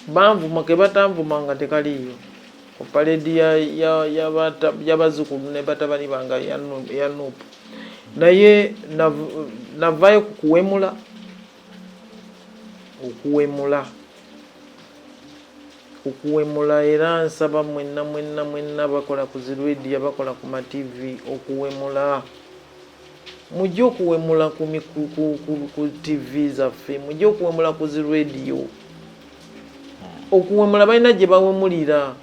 Banvuma ke batanvuma nga tekaliiyo. Ku parade y'abazzukulu ne batabani bange eya Nup. Naye navaayo ku kuwemula, okuwemula, okuwemula era nsaba mwenna mwenna mwenna abakola ku zi radio, abakola ku ma TV okuwemula. Mujje okuwemula ku, ku, ku, ku, ku TV zaffe, mujje okuwemula ku zi radio. Okuwemula balina gye bawemulira.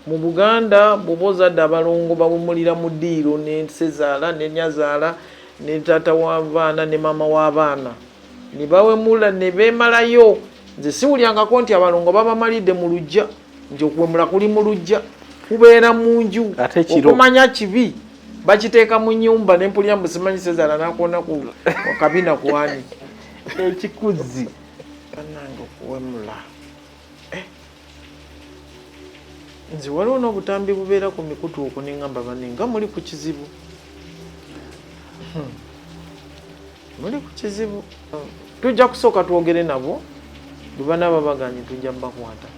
Mu Buganda bw'oba ozadde abalongo bawemulira mu ddiiro ne ssezaala ne nnyazaala ne taata w'abaana ne maama w'abaana ne bawemula ne beemalayo. Nze siwulyangako nti abalongo babamalidde mu luggya, nti okuwemula kuli mu luggya, kubeera mu nju. Okumanya kibi bakiteeka mu nnyumba ne mpulira mbu simanyi ssezaala n'akoona ku kabina ku ani. Ekikuzzi. Bannange okuwemula. Eh. Nze waliwo n'obutambi bubeera ku mikutu okwo ne ŋŋamba banne nga muli ku kizibu. Muli ku kizibu. Tujja kusooka twogere nabo, bwe banaaba bagaanye tujja bakwata.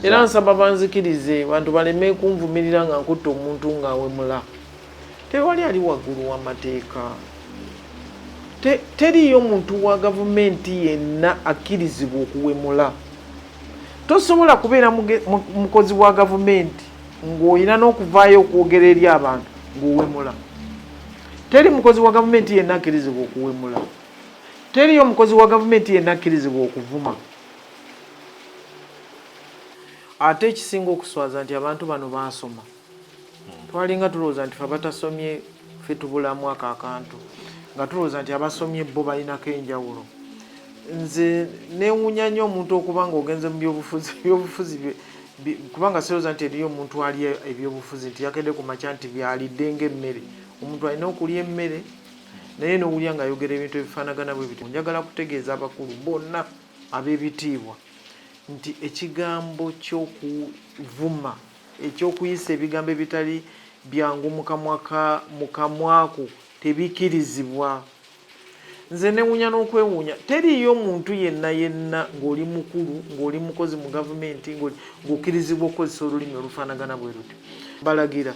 Era nsaba banzikirize bantu baleme kunvumirira nga nkutte omuntu ng'awemula. Tewali ali waggulu w'amateeka. Teriiyo muntu wa gavumenti yenna akkirizibwa okuwemula. Tosobola kubeera mukozi wa gavumenti ng'olina n'okuvaayo okwogera eri abantu ng'owemula. Teri mukozi wa gavumenti yenna akkirizibwa okuwemula. Teriiyo mukozi wa gavumenti yenna akkirizibwa okuvuma. Ate ekisinga okuswaza nti abantu bano baasoma. Twalinga tulowooza nti fe abatasomye ffe tubulamu ako akantu, nga tulowooza nti abasomye bo balinako enjawulo. Nze newuunya nnyo omuntu okuba nga ogenze mu byobufuzi, ebyobufuzi kubanga sirowooza nti eriyo omuntu alya ebyobufuzi nti yakedde ku makya nti byalidde ng'emmere. Omuntu alina okulya emmere naye n'owulira ng'ayogera ebintu ebifaanagana bwe bityo. Njagala kutegeeza abakulu bonna ab'ebitiibwa nti ekigambo ky'okuvuma, eky'okuyisa ebigambo ebitali byangu mu kamwa ka mu kamwa ko tebikirizibwa. Nze newunya n'okwewuunya, teriiyo muntu yenna yenna ng'oli mukulu, ng'oli mukozi mu gavumenti, ng'okkirizibwa okukozesa olulimi olufaanagana bwe lutyo. Mbalagira,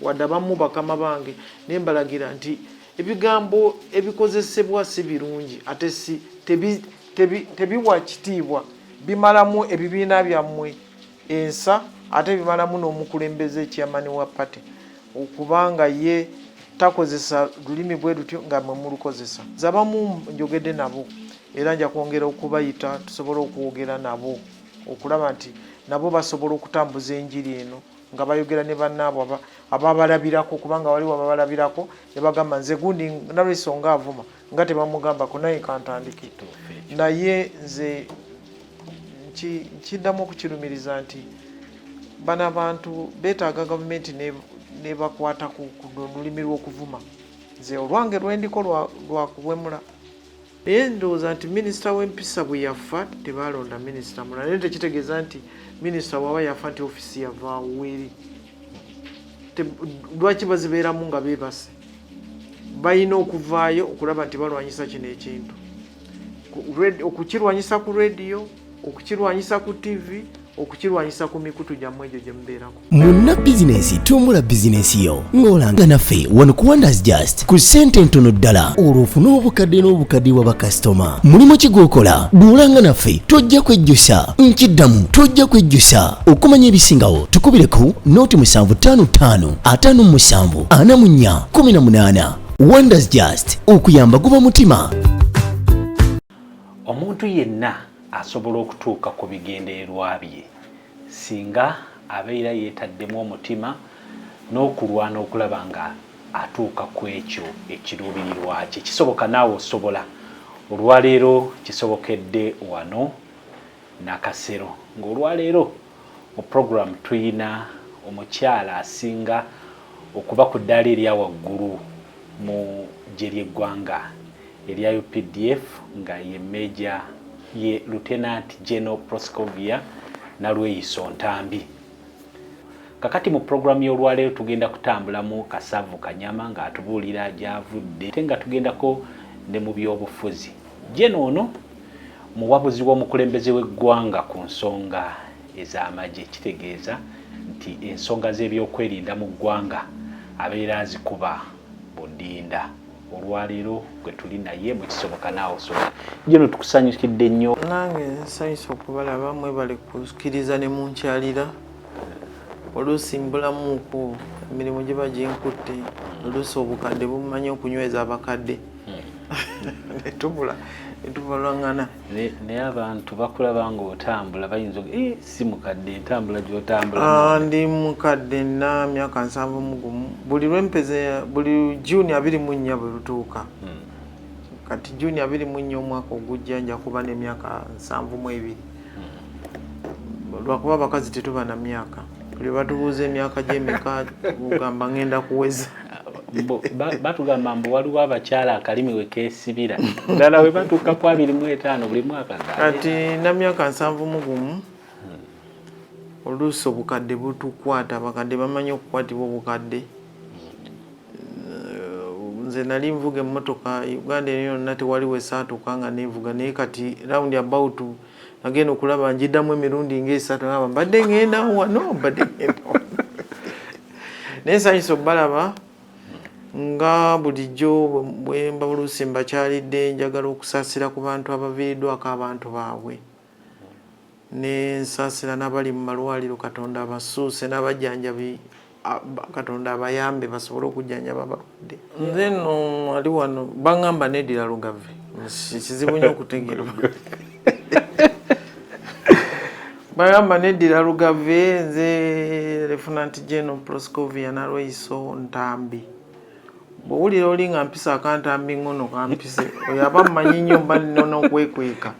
wadde abamu bakama bange, naye mbalagira nti ebigambo ebikozesebwa si birungi ate si tebi, tebi, tebiwa kitiibwa, bimalamu ebibiina byammwe ensa ate bimalamu n'omukulembeze chairman wa party okuba nga ye takozesa lulimi bwe lutyo nga mwe mulukozesa. Nze abamu njogedde nabo era nja kwongera okubayita tusobole okwogera nabo okulaba nti nabo basobola okutambuza enjiri eno nga bayogera ne bannaabwe ababalabirako, kubanga waliwo ababalabirako ne bagamba nze gundi Nalweyiso nga avuma nga tebamugambako naye kantandike. Naye nze nkiddamu okukirumiriza nti bano abantu beetaaga gavumenti nebakwata ku lulimi lw'okuvuma. Nze olwange lwendiko lwa kuwemula. Naye ndowooza nti minisita w'empisa bwe yafa tebaalonda minisita mulala, naye tekitegeeza nti minisita bw'aba yafa nti ofiisi yavaawo weeri. Lwaki bazibeeramu nga beebase? Balina okuvaayo okulaba nti balwanyisa kino ekintu, okukirwanyisa ku rediyo, okukirwanyisa ku TV, okukirwanyisa ku mikutu gyammwe egyo gye mubeerako. Munna bizinensi, tumbula bizinensi yo ng'olanga naffe wano ku Wonders Just ku ssente entono ddala, olwo ofune obukadde n'obukadde bwa bakasitoma. Mulimu ki gw'okola? Bw'olanga naffe tojja kwejjusa. Nkiddamu, tojja kwejjusa. Okumanya ebisingawo tukubire ku nooti 755 57 44 18. Wonders Just, okuyamba guba mutima. Omuntu yenna asobola okutuuka ku bigendererwa bye singa abeera yeetaddemu omutima n'okulwana okulaba nga atuuka ku ekyo ekiruubirirwa kye. Kisoboka naawe osobola. Olwaleero kisobokedde wano Nakasero ng'olwaleero mu program tuyina omukyala asinga okuba ku ddaala erya waggulu mu ggye ly'eggwanga erya updf nga ye Major ye Lieutenant General Proscovia Nalweyiso Ntambi. Kakati mu program y'olwaleero tugenda kutambulamu Kasavu Kanyama ng'atubuulira gy'avudde ate nga tugendako ne mu by'obufuzi. General ono muwabuzi w'omukulembeze w'eggwanga ku nsonga ez'amagye. Kitegeeza nti ensonga z'ebyokwerinda mu ggwanga abeera azikuba budinda. Olwaleero gwe tuli naye mukisoboka naawe osobola. Jeno tukusanyukidde nnyo. Nange nsanyusa okubalaba, mwebale kukkiriza ne munkyalira. Oluusi mbulamuuko emirimu giba ginkutte, oluusi obukadde bumanyi okunyweza abakadde netubula netubalwangana. Naye abantu bakulaba ng'otambula bayinza eh, si mukadde entambula gy'otambula. Ah, ndi mukadde nna myaka 71 buli lwempeze buli Juni 24 bwe lutuuka. Kati Juni 24 omwaka ogujja nja kuba n'emyaka 72. Lwakuba abakazi tetuba na myaka, buli batubuuza emyaka gy'emeka ugamba ngenda kuweza. Batugamba mbu waliwo abakyala akalimi we keesibira ddala we batuuka ku 25 buli mwaka. Kati na myaka 71. Oluusi obukadde butukwata, abakadde bamanyi okukwatibwa obukadde. Nze nali nvuga emmotoka Uganda eno yonna tewali wesaatuuka nga neevuga, naye kati round about nagenda okulaba njiddamu emirundi ngaesatu ngamba mbadde ngenda wano, mbadde ngenda wano. Naye nsanyusa okubalaba nga bulijjo bwe mba oluusi mbakyalidde. Njagala okusaasira ku bantu abaviiriddwako abantu baabwe, nensaasira n'abali mu malwaliro, Katonda abasuuse, n'abajjanjabi Katonda abayambe basobole okujjanjaba abalwadde. Nze nno ali wano baŋŋamba neddira Lugave, kizibu nnyo okutegeera. Bagamba neddira Lugave. Nze Lieutenant General Proscovia Nalweyiso Ntambi. Bw'owulira oli nga mpisa akantambi ngono kampise, oyo aba mmanyi nnyo, mba nina okwekweka.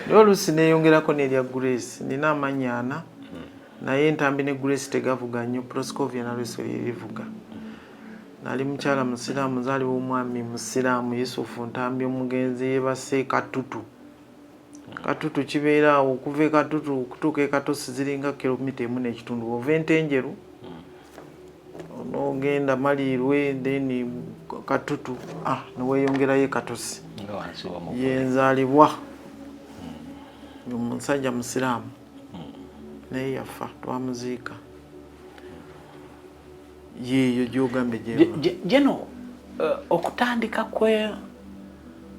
Naye oluusi neeyongerako n'erya Grace. Nina amannya ana, naye Ntambi ne Grace tegavuga nnyo, Proscovia Nalweyiso lyerivuga. Nali mukyala musiraamu, nzaalibwa omwami musiraamu Yusufu Ntambi, omugenzi yeebase Katutu. Katutu kibeera awo, okuva e Katutu okutuuka e Katosi ziringa kilomita emu n'ekitundu. Ova Entenjeru n'ogenda Maliirwe, then Katutu, ah, neweeyongerayo e Katosi. Nga wansi w'omuvule. Yenzaalibwa omusajja musiraamu, naye yafa, twamuziika. Yeeyo gyogambye gyeva. Jeno okutandika kwe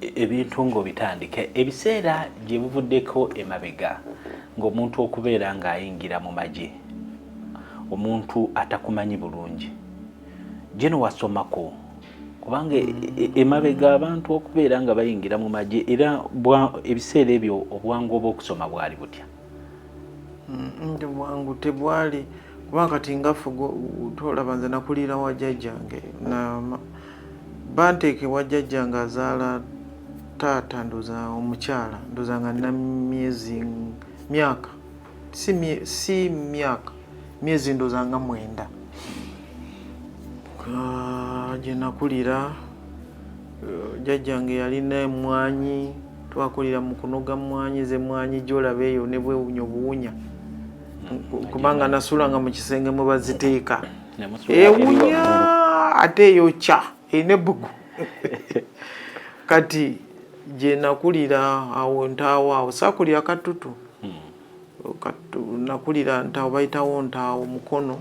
ebintu ng'obitandika ebiseera gye buvuddeko emabega, ng'omuntu okubeera ng'ayingira mu magye omuntu atakumanyi bulungi, Jeno wasomako? Kubanga emabega abantu okubeera nga bayingira mu magye era ebiseera ebyo obwangu obw'okusoma bwali butya? Nti bwangu tebwali, kuba kati nga ffe tolaba nze nakulira wa jjajjange, banteeka ewa jjajjange azaala taata, ndoza omukyala, ndoza nga nina myezi myaka si myaka, myezi ndoza nga 9. Gye nakulira jjajjange yalina emmwanyi, twakulira mu kunoga mmwanyi, z'emmwanyi gy'olaba eyo ne bwewunya obuwunya, kubanga nasulanga mu kisenge mwe baziteeka, ewunya ate eyokya, erina ebbugu. Kati gye nakulira awo Ntaawo, awo saakulira Katutu. Nakulira Ntaawo, bayitawo Ntaawo Mukono.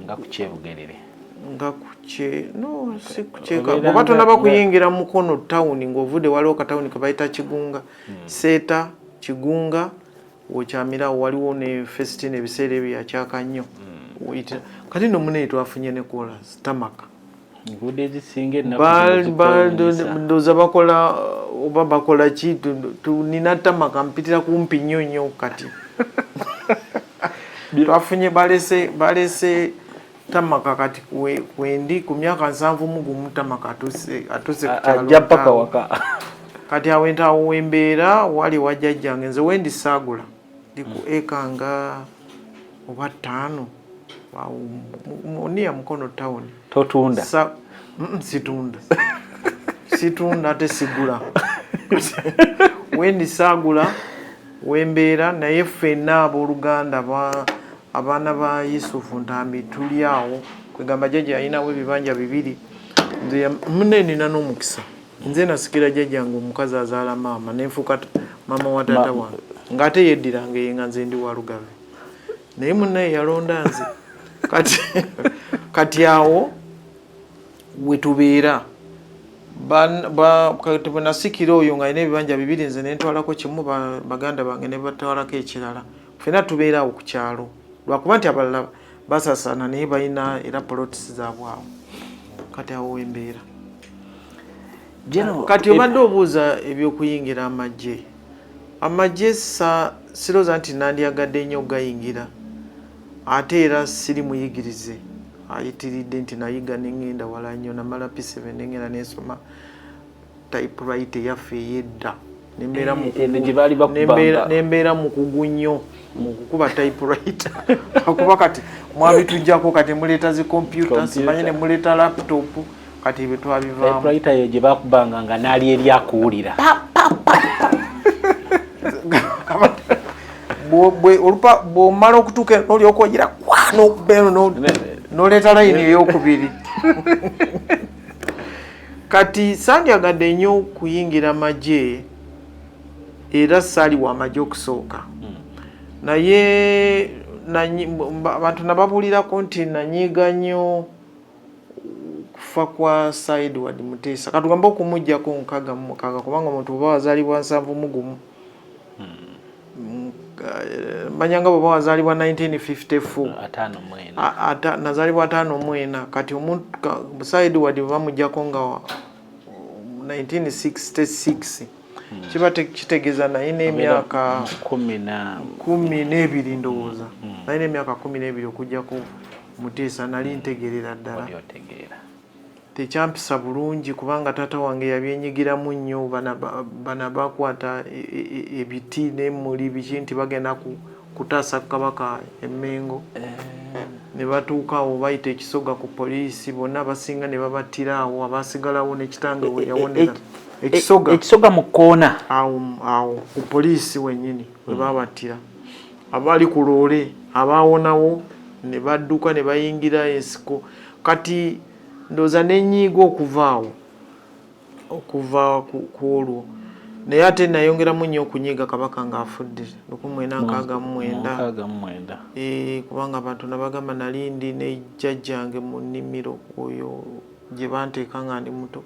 Nga ku Kyebugerere? Nga kukye no, si kukyeka. Bw'oba tonaba kuyingira Mukono tawuni ng'ovudde, waliwo katawuni ke bayita Kigunga, Seeta Kigunga, wokyamirawo waliwo ne Festina, ebiseera ebyo yakyaka nnyo. Oyitira kati nno muneyi twafunye ne kolas tarmac. Enguudo ezisinga ennaku zino zikwewuunyisa. Ndowooza bakola oba bakola ki, nina tarmac mpitira kumpi nnyo nnyo. Kati twafunye balese tarmac kati wendi ku myaka 71, tarmac atuuse ku kyalo Ajja paka Ntaawo. Waka. Kati awo Entaawo wembeera wali wa jjajjange. Nze wendi saagula, ndi ku eka nga oba 5 awo near Mukono town. Totunda? Situunda, situunda ate sigula. Wendi saagula wembeera, naye ffenna abooluganda abaana ba Yusufu Ntambi tuli awo. Kwegamba jjajja yalinawo ebibanja bibiri. Nze munne nina n'omukisa, nze nasikira jjajjange omukazi azaala maama, nenfuuka Maama wa taata wange ng'ate yeddiranga eye nga nze ndi wa Lugave, naye munnaye yalonda nze. Kati kati awo wetubeera kati bwe nasikira oyo nga alina ebibanja bibiri, nze nentwalako kimu, baganda bange ne batwalako ekirala. Ffenna tubeera awo ku kyalo, lwakuba nti abalala basasaana, naye balina era plots zaabwe awo. Kati awo wembeera. Kati obadde obuuza ebyokuyingira amagye. Amagye sirowooza nti nandyagadde nnyo okugayingira, ate era siri muyigirize ayitiridde nti nayiga neŋŋenda wala nnyo. Namala P7 neŋŋenda nensoma typewriter eyaffe ey'edda, nembeera mukugu nnyo mu kukuba typewriter, akuba kati mwabitujjako, kati muleeta zi computer, simanyi ne muleeta laptop. Kati ebyo twabivaamu. Typewriter yo gye bakubanga nga naali eri akuwulira. Bw'omala okutuuka nolyoka ogira kwa noleeta layini eyokubiri. Kati sandyagadde nnyo kuyingira magye, era saali wa magye okusooka, naye abantu nababuulirako nti nanyiiga nnyo kufa kwa Sir Edward Muteesa, katugambe okumugjako 66, kubanga omuntu oba wazaalibwa 71, manya nga bweba wazaalibwa 1954, nazaalibwa 54. Kati omuntu Sir Edward bwe bamugjako nga 1966, kiba kitegeeza nalina emyaka 12, ndowooza nalina emyaka 12 okugjako Muteesa. Nali ntegerera ddala, tekyampisa bulungi kubanga taata wange yabyenyigiramu nnyo. Bana bakwata ebiti nemuli biki nti bagenda kutaasa Kabaka Emmengo, ne batuuka awo bayita Ekisoga ku poliisi, bonna abasinga ne babattira awo, abasigalawo ne kitange we yawonera Ekisoga. Ekisoga mu kkoona. Awo awo ku poliisi wennyini we babattira. Abali ku loole abaawonawo ne badduka ne bayingira ensiko. Kati ndowooza nenyiiga okuva awo, okuva ku olwo, naye ate nayongeramu nnyo okunyiiga Kabaka ng'afudde 1969, kubanga abantu nabagamba nali ndi ne jjajjange mu nnimiro oyo gye banteeka nga ndi muto,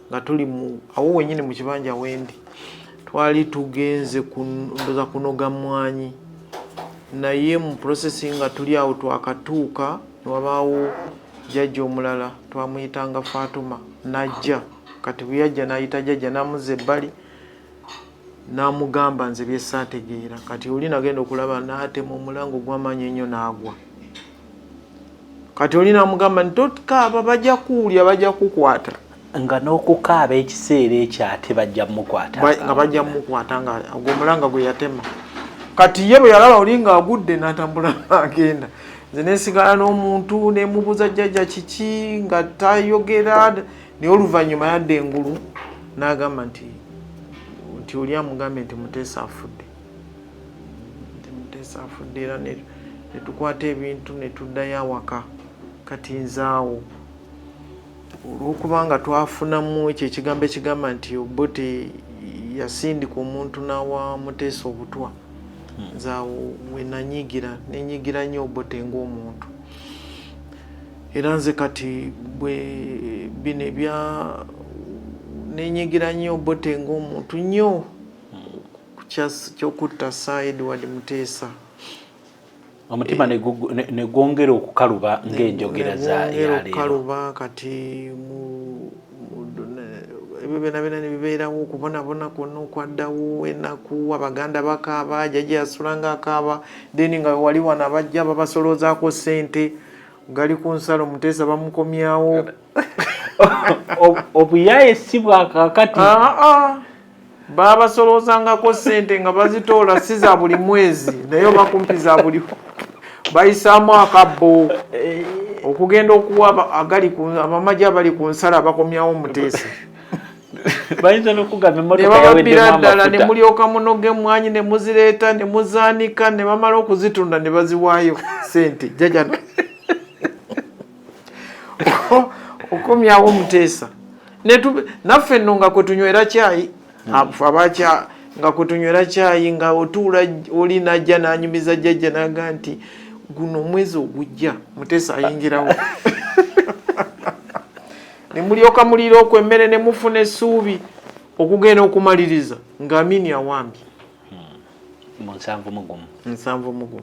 nga tuli mu awo wennyini mu kibanja wendi, twali tugenze ndoza kunoga mwanyi, naye mu process nga tuli awo twakatuuka, newabaawo jjajja omulala twamuyitanga Fatuma najja. Kati bwe yajja n'ayita jjajja n'amuzza ebbali n'amugamba nze byesaategeera. Kati oli nagenda okulaba n'atema omulango gw'amaanyi ennyo n'agwa. Kati oli n'amugamba nti tokaaba, bajja kuwulya, bajja kukwata. Nga n'okukaaba ekiseera ekyo ate bajja mukwata. Nga bajja mukwata nga ogwo omulanga gwe yatema. Kati ye bwe yalaba oli ng'agudde n'atambula n'agenda, nze nesigala n'omuntu nemubuuza jjajja kiki, nga tayogera. Naye oluvannyuma yadda engulu n'agamba nti oli amugambye nti Muteesa afudde, nti Muteesa afudde, era ne tukwata ebintu ne tuddayo awaka. Kati nzaawo olw'okubanga twafunamu ekyo ekigambo ekigamba nti Obote yasindika omuntu n'awa Muteesa obutwa, nze awo we nanyiigira, nenyiigira nnyo Obote ng'omuntu. Era nze kati bwe bino ebya nenyigira nnyo Obote ng'omuntu nnyo ku kyokutta Sir Edward Muteesa. Omutima ne gwongera okukaluba ng'enjogera za yaleero. Okukaluba. Kati ebyo byona byona nebibeerawo, okubonabona kwonna okwaddawo, ennaku, Abaganda bakaaba, jjajja yasulanga akaaba. Then nga wali wano abajja babasoloozaako ssente gali ku nsalo, Muteesa bamukomyawo. Obuyaye si bwakakati. Babasoloozangako ssente nga bazitoola, si za buli mwezi naye oba kumpi za buli, bayisaamu akabbo okugenda okuwa agali abamagye abali ku nsalo abakomyawo Muteesa. Bayinza n'okugamba emmotoka nebababbira yaweddemu ddala ne amafuta. Mulyoka munoga emmwanyi ne muzireeta ne muzaanika, ne bamala okuzitunda ne baziwaayo sente jjaja okomyawo Muteesa. Naffe nno nga kwe tunywera kyayi afe abakya Nga kwetunywera kyayi, nga otuula oli najja n'anyumiza jjajja naga nti guno omwezi ogujja Muteesa ayingirawo, ne mulyoka muliira okwo emmere ne mufuna essuubi okugenda okumaliriza nga Amini awambye. Mu 71. 71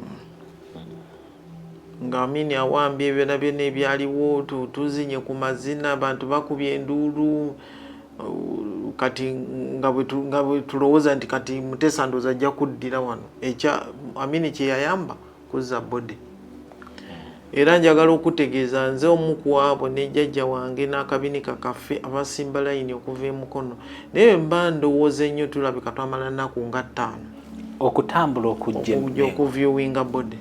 nga Amini awambye, byona byona ebyaliwo, tuzinye ku mazina, abantu bakubye enduulu. Kati nga bwe tulowooza nti kati Muteesa ndowooza ajja kuddira wano, ekya Amini kye yayamba kuzza body. Era njagala okutegeeza nze omu ku abo ne jjajja wange n'akabinika kaffe abasimba layini okuva e Mukono, naye mba ndowooza ennyo tulabika twamala nnaku nga 5 okutambula okujja okujja okuviewinga body.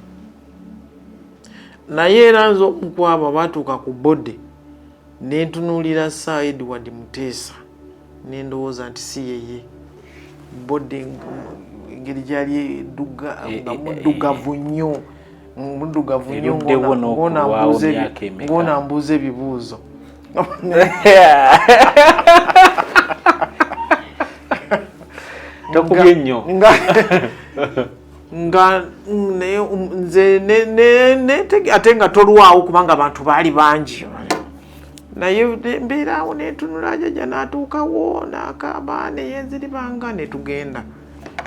Naye era nze omu ku abo abaatuuka ku body, nentunuulira Sir Edward Muteesa nendowooza nti si yeye. Body engeri gyali nga muddugavu nnyo, muddugavu nnyo, Eruddewo n'okulwawo myaka emeka? Ng'onambuuza ebibuuzo. Tokubye nnyo. Nga naye nze ate nga tolwawo kubanga abantu baali bangi, naye mbeeraawo nentunula, jajja n'atuukawo n'akaaba neyenziribanga netugenda.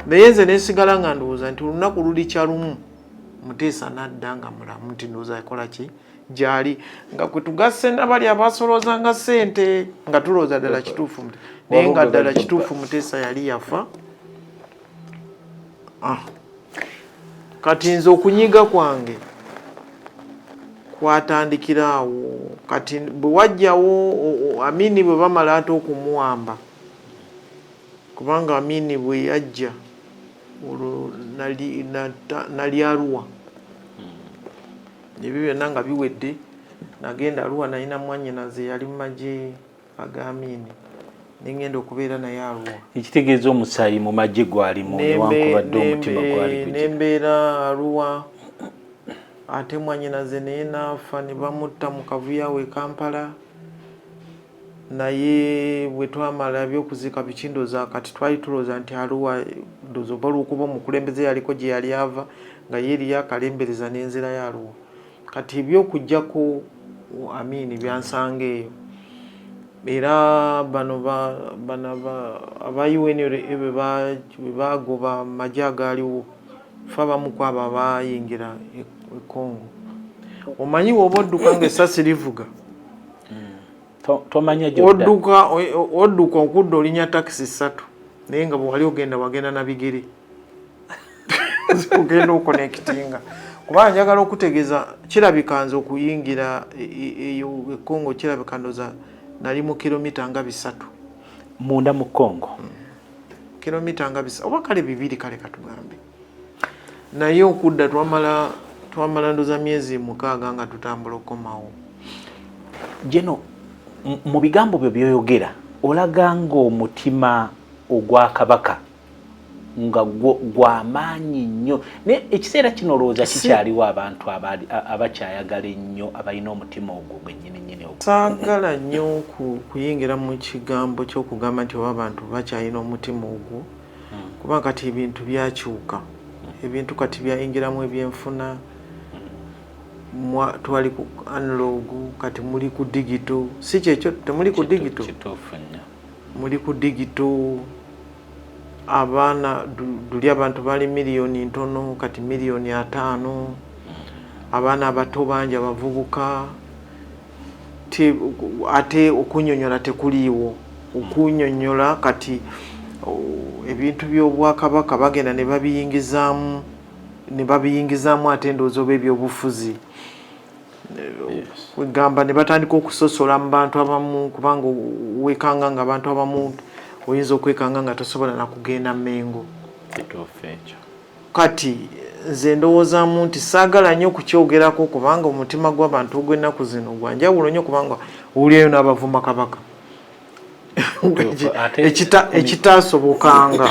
Naye nze nensigala nga ndowooza nti olunaku lulikya lumu Muteesa n'adda nga mulamu, nti ndowooza yakola ki gyali, nga kwe tugasse nabali abasoloozanga ssente, nga tulowooza ddala kituufu, naye nga ddala kituufu Muteesa yali yafa. Ah. Kati nze okunyiga kwange kwatandikira awo. Kati bwe wajjawo Amini bwe bamala ate okumuwamba, kubanga Amini bwe yajja olwo nali Arua, ebyo byonna nga biwedde, nagenda Arua, nalina mwanyinaze yali mu magye aga Amini, nengenda okubeera naye Arua. Ekitegeeza omusaayi mu magye gwalimu, newankubadde omutima gwali gugira. Nembeera Arua, ate mwanyinaze naye naafa ne bamutta mu kavuyo awo e Kampala. Naye bwe twamala ebyokuziika biki, ndowooza kati twali tulowooza nti Arua, ndowooza oba olwokuba omukulembeze yaliko gye yali ava nga ye eriyo akalembereza n'enzira ya Arua. Kati ebyokuggyako Amini byansanga eyo. Era bano aba UNLA bwe baagoba magye agaaliwo, fe abamu ku abo abaayingira e Congo. Omanyi woba odduka nga essasi livuga, tomanya gy'odda. Odduka okudda olinya takisi 3, naye nga bwewali ogenda wagenda na bigere ogenda okonekitinga. Kubanga njagala okutegeeza, kirabika nze okuyingira eyo e Congo, kirabika ndoza nali mu kilomita nga 3 munda mu Congo. Kilomita nga 3 oba kale 2, kale katugambe. Naye okudda twamala ndoza myezi 6 nga tutambula okukomawo. Geno, mu bigambo byo byoyogera olaga ng'omutima ogwa Kabaka nga gwamaanyi nnyo, naye ekiseera kino olowooza kikyaliwo abantu abakyayagala ennyo, abalina omutima ogwo gwennyini nnyini ogwo? Saagala nnyo kuyingira mu kigambo ky'okugamba nti oba abantu bakyalina omutima ogwo, kuba kati ebintu byakyuka, ebintu kati byayingiramu ebyenfuna. Twali ku analog, kati muli ku digital, si kyekyo? Temuli ku digital? Kituufu nnyo. Muli ku digital. Abaana luli abantu bali miliyoni ntono, kati miliyoni 50. Abaana abato bangi, abavubuka. Ate okunyonyola tekuliiwo, okunyonyola kati ebintu by'obwakabaka bagenda ne babiyingizaamu, ate ndowooza oba ebyobufuzi kwegamba ne batandika okusosola mu bantu abamu, kubanga wekanga nga abantu abamu oyinza okwekanga nga tosobola nakugenda Mengo. Kituufu ekyo. Kati nze ndowoozaamu nti saagala nnyo kukyogerako, kubanga omutima gw'abantu ogw'ennaku zino gwa njawulo nnyo, kubanga owulirayo n'abavuma Kabaka, ekitaasobokanga.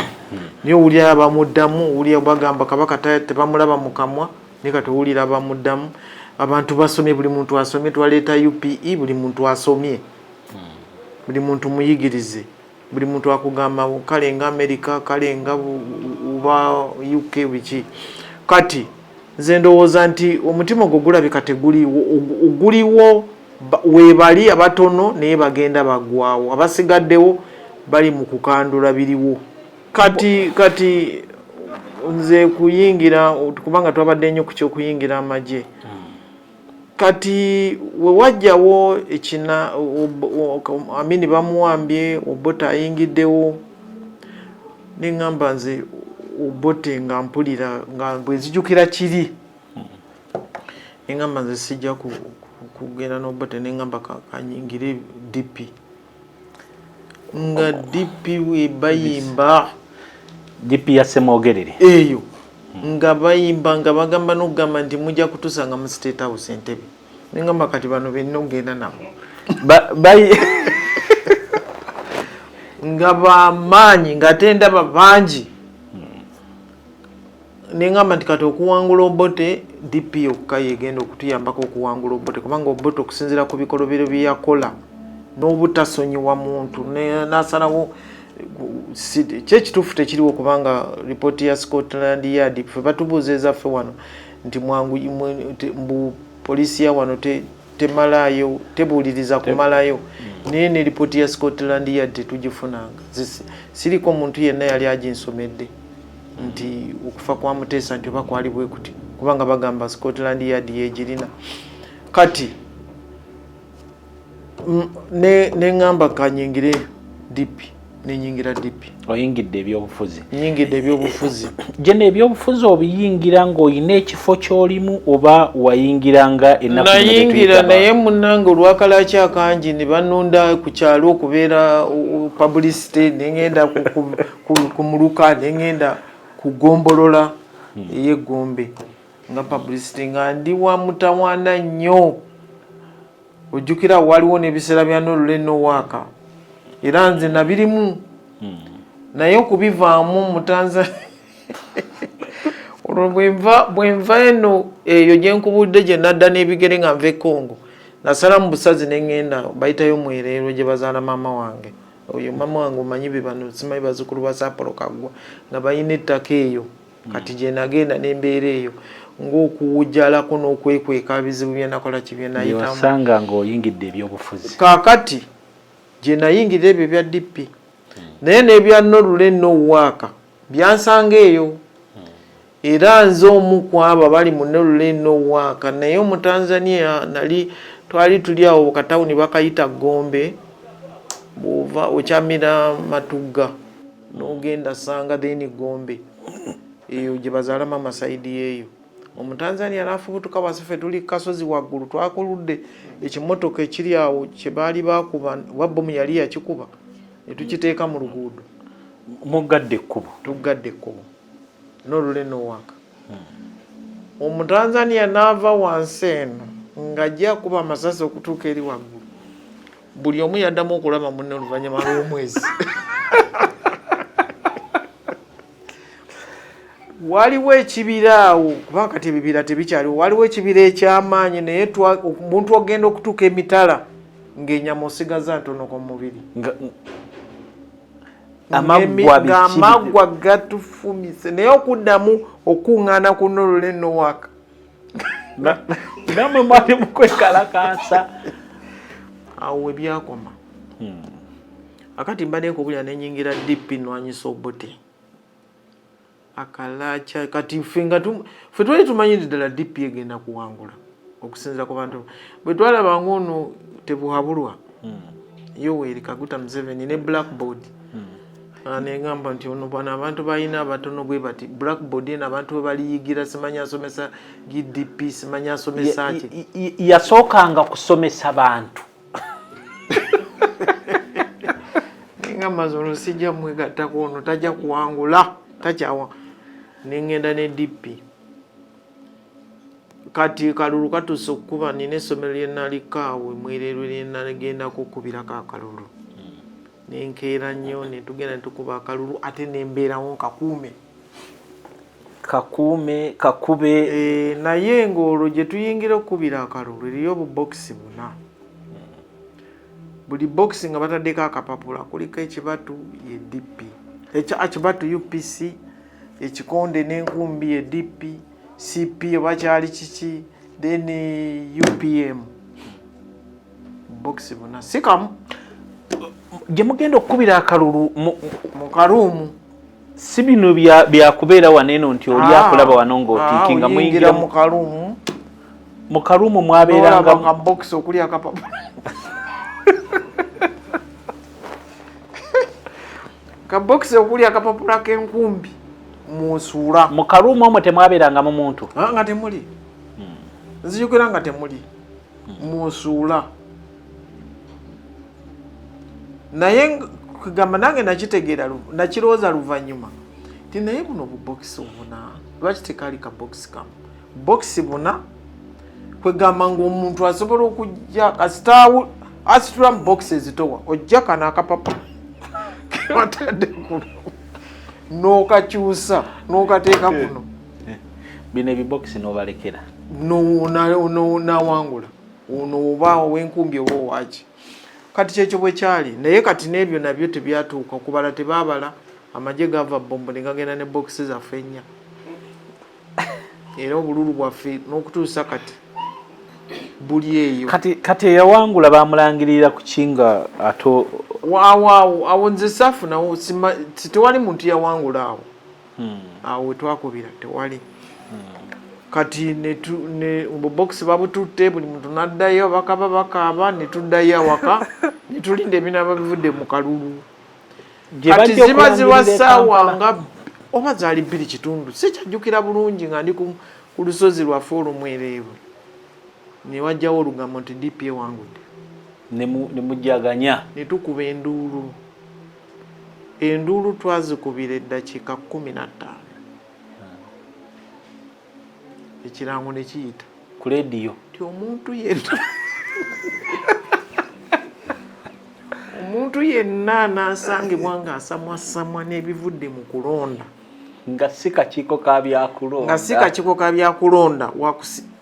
Naye owulirayo abamuddamu, owulira bagamba Kabaka tebamulaba mu kamwa, naye kati owulira abamuddamu. Abantu basomye, buli muntu asomye, twaleeta UPE, buli muntu asomye, buli muntu muyigirize. Buli muntu akugamba kale nga America, kale nga oba UK biki. Kati nze ndowooza nti omutima ogwo gulabika teguliwo, oguliwo webali abatono naye bagenda bagwawo, abasigaddewo bali mu kukandula biriwo. Kati nze kuyingira, kubanga twabadde nnyo ku kyokuyingira amagye. Kati we wajjawo ekina Amini bamuwambye, Obote ayingiddewo, neŋŋamba nze Obote nga mpulira nga bwe nzijukira kiri, neŋŋamba nze sijja kugenda n'Obote, neŋŋamba kanyingire DP. Nga DP we bayimba DP ya Ssemwogerere eyo, nga bayimba nga bagamba n'okugamba nti mujja kutusanga mu State House Entebbe. Nengamba kati bano benna okugenda nabo nga bamaanyi, ng'ate ndaba bangi. Nengamba nti kati okuwangula Obote, DP yokka yegenda okutuyambako okuwangula Obote, kubanga Obote okusinziira ku bikolobero bye yakola n'obutasonyiwa muntu n'asalawo kyekituufu tekiriwo, kubanga ripooti ya Scotland Yard, ffe batubuuza ezaffe wano nti mwangu mbu poliisi ya wano temalayo, tebuuliriza kumalayo, naye ne ripooti ya Scotland Yard tetugifunanga. Siriko omuntu yenna yali aginsomedde nti okufa kwa Muteesa nti oba kwali bwe kuti, kubanga bagamba Scotland Yard yegirina. Kati neŋŋamba kanyingire DP, nenyingira DP. Oyingidde ebyobufuzi. Nyingidde ebyobufuzi. Gye ebyobufuzi obiyingira ng'olina ekifo ky'olimu oba wayingira nga ennaku zino ze nayingira tuyita naye munnange olwakalaki akangi ne banunda ku kyalo okubeera publicity, neŋŋenda ku muluka, neŋŋenda ku ggombolola ey'eggombe nga publicity, nga ndi wa mutawaana nnyo. Ojjukira waliwo n'ebiseera bya nolule nowaaka, era nze nabirimu, naye okubivaamu mu Tanzania olwo bwenva eno eyo gye nkubudde gye nadda n'ebigere nga nva e Congo, nasala mu busazi ne ŋŋenda bayitayo Mwereerwe gye bazaala maama wange. Oyo maama wange omanyi be bano simanyi bazzukulu ba Saapolo Kaggwa nga balina ettaka eyo. Kati gye nagenda n'embeera eyo ng'okuwujjalako n'okwekweka bizibu bye nakola ki bye nayitamu. Wasanga ng'oyingidde ebyobufuzi. Kaakati gye nayingira ebyo ebya DP, naye n'ebya nolule nowaaka byansanga eyo. Era nze omu ku abo abali mu nolule nowaaka, naye Omutanzania nali twali tuli awo katawuni bakayita Gombe, bw'ova okyamira Matugga n'ogenda Sanga, then Gombe eyo gye bazaala mama side yeeyo. Omutanzania n'afubutuka wansi, ffe tuli kasozi waggulu, twakuludde ekimotoka ekiri awo kye baali bakuba, oba bomu yali yakikuba, ne tukiteeka mu luguudo. Muggadde ekkubo. Tuggadde ekkubo n'olule nowaka. Omutanzania n'ava wansi eno ng'ajja akuba amasasi okutuuka eri waggulu. Buli omu yaddamu okulaba munne oluvannyuma lw'omwezi. Waliwo ekibira awo, kubanga kati ebibira tebikyaliwo, waliwo ekibira eky'amaanyi, naye omuntu ogenda okutuuka emitala ng'enyama osigaza ntono ku mubiri. Ng'amaggwa gatufumise, naye okuddamu okuŋŋaana ku nolule nowaka. Namwe mwali mukwekalakaasa. Awo we byakoma. Akati mbadde nkubulira nenyingira DP nwanyisa Obote akalacha. Kati ffe nga ffe twali tumanyi nti ddala DP egenda kuwangula okusinziira ku bantu bwe twalaba ng'ono tebuhabulwa Yoweri Kaguta Museveni ne blackboard. Negamba nti ono bano abantu balina abatono bwe bati, blackboard eno abantu bwe baliyigira, simanyi asomesa GDP, simanyi asomesa ki. Yasookanga kusomesa bantu. Ngamba nze ono sijja mwegattako, ono tajja kuwangula, takyawa. Nengenda ne DP. Kati kalulu katuuse okukuba, nina essomero lye naliko awo Mwererwe lye nagendako okukubirako akalulu. Nenkeera nnyo ne tugenda ne tukuba akalulu, ate nembeerawo nkakuume. Kakuume, kakube. Naye ng'olwo gye tuyingira okukubira akalulu eriyo obubokisi buna. Buli bokisi nga bataddeko akapapula kuliko ekibatu ye DP, ekibatu UPC, ekikonde n'enkumbi ye DP, CP oba kyali kiki, then UPM. Bokisi buna si kamu. Gye mugenda okukubira akalulu mu karuumu. Si bino byakubeera wano eno nti oli akulaba wano ng'otiikinga, muyingira mu karuumu. Mu karuumu mwabeeranga ka bokisi okuli akapapula, ka bokisi okuli akapapula k'enkumbi musuula. Mu karuumu omwo temwabeerangamu muntu? Nga temuli. Nzijukira nga temuli musuula, naye kugamba nange nakitegeera, nakirowooza luvannyuma ti naye buno bubokisi obuna lwaki tekaali ka bokisi kamu, bokisi buna? Kwegamba ngaomuntu asobola okujja kasita asitula mu bokisi ezitowa, ojja kano akapapa kebatadde kuno n'okakyusa n'okateeka kuno. Bino ebibokisi n'obalekera. Nawangula ono oba owenkumbi oba owaki. Kati kyekyo bwe kyali, naye kati n'ebyo nabyo tebyatuuka kubala, tebaabala. Amagye gava Bombo ne gagenda ne bokisi zaffe ennya, era obululu bwaffe n'okutuusa kati buli eyo. Kati eyawangula bamulangirira ku kinga ato? Awo awo awo nze saafunawo, tewali muntu yawangula awo. Awo wetwakubira tewali. Kati bubokisi babututte, buli muntu naddayo, bakaba bakaaba, netuddayo awaka netulinda ebinaaba bivudde mu kalulu. Kati ziba ziba ssaawa nga oba zaali 2:15, sikyajjukira bulungi, nga ndi ku lusozi lwaffe olumwereebwe, newajjawo olugambo nti DP ewangudde. Nemujaganya. Netukuba enduulu. Enduulu twazikubira eddakiika 15, ekirango ne kiyita ku lediyo. Ti omuntu yenna anaasangibwa ng'asamwasamwa n'ebivudde mu kulonda, nga si kakiiko ka byakulonda, nga si kakiiko ka byakulonda,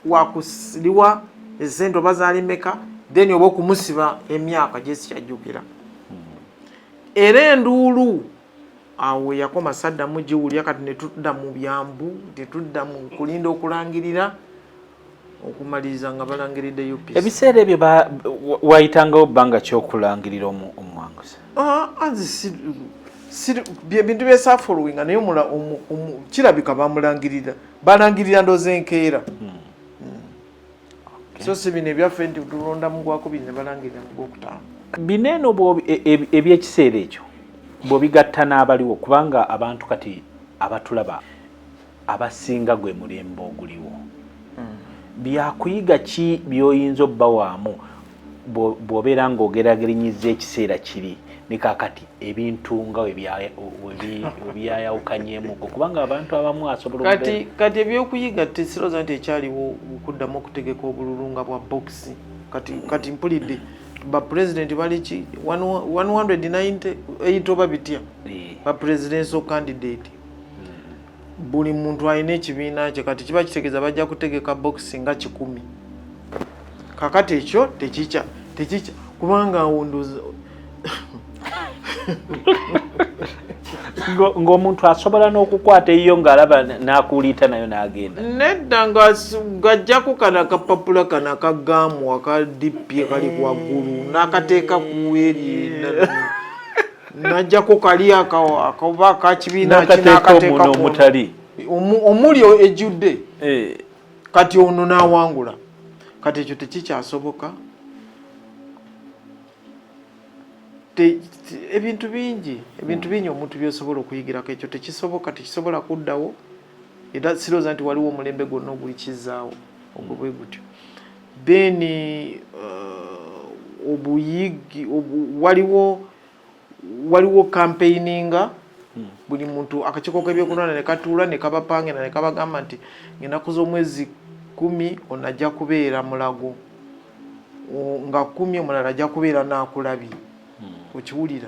wakusiriwa esente oba zaali meka, then oba okumusiba emyaka gyesikyajjukira. Era enduulu awo yakoma, saddamu giwulya. Kati netudda mu byambu, netudda mu kulinda okulangirira, okumaliriza nga balangiridde UPC. Ebiseera ebyo wayitangawo bbanga kyokulangirira omuwanguzi? Ah, nze bintu byesafollowinga, naye kirabika bamulangirira, balangirira ndooza enkeera. So si bino ebyaffe nti tulonda mu gwakubiri ne balangirira mu gwokutaano. Bino eno ebyekiseera ekyo bw'obigatta n'abaliwo, kubanga abantu kati abatulaba abasinga gwe mulembe oguliwo, byakuyiga ki by'oyinza obbawaamu bw'obeera ng'ogerageranyiza ekiseera kiri ne kaakati, ebintu nga we byayawukanyeemuko, kubanga abantu abamu asobola Kati ebyokuyiga tesirowooza nti ekyaliwo okuddamu okutegeka obululu nga bwa bokisi. Kati mpulidde bapulezidenti bali ki 198 oba bitya, ba presidential candidate, buli muntu alina ekibiina kye. Kati kiba kitegeeza bajja kutegeka bokisi nga 100. Kakati ekyo tekikya tekikya, kubanga awo ndowooza Ng'omuntu asobola n'okukwata eyiyo ng'alaba n'akuuliita nayo n'agenda. Nedda, ng'ajjako kano akapapula kano akagaamu aka DP kali waggulu n'akateeka ku eri, n'ajjako kali akaoba akakibiina. N'akateeka omuno omutali. Omuli ejjudde. Kati ono n'awangula. Kati ekyo tekikyasoboka. Ebintu bingi, ebintu bingi omuntu byosobola okuyigirako. Ekyo tekisoboka, tekisobola kuddawo, era sirowooza nti waliwo omulembe gwonna ogulikizaawo ogwo bwe gutyo. Then obuyigi waliwo campaigninga, buli muntu akakiiko k'ebyokulonda ne katuula ne kabapangira ne kabagamba nti ng'ennaku z'omwezi 10 ono ajja kubeera Mulago, nga 10 omulala ajja kubeera Naakulabye. Okiwulira,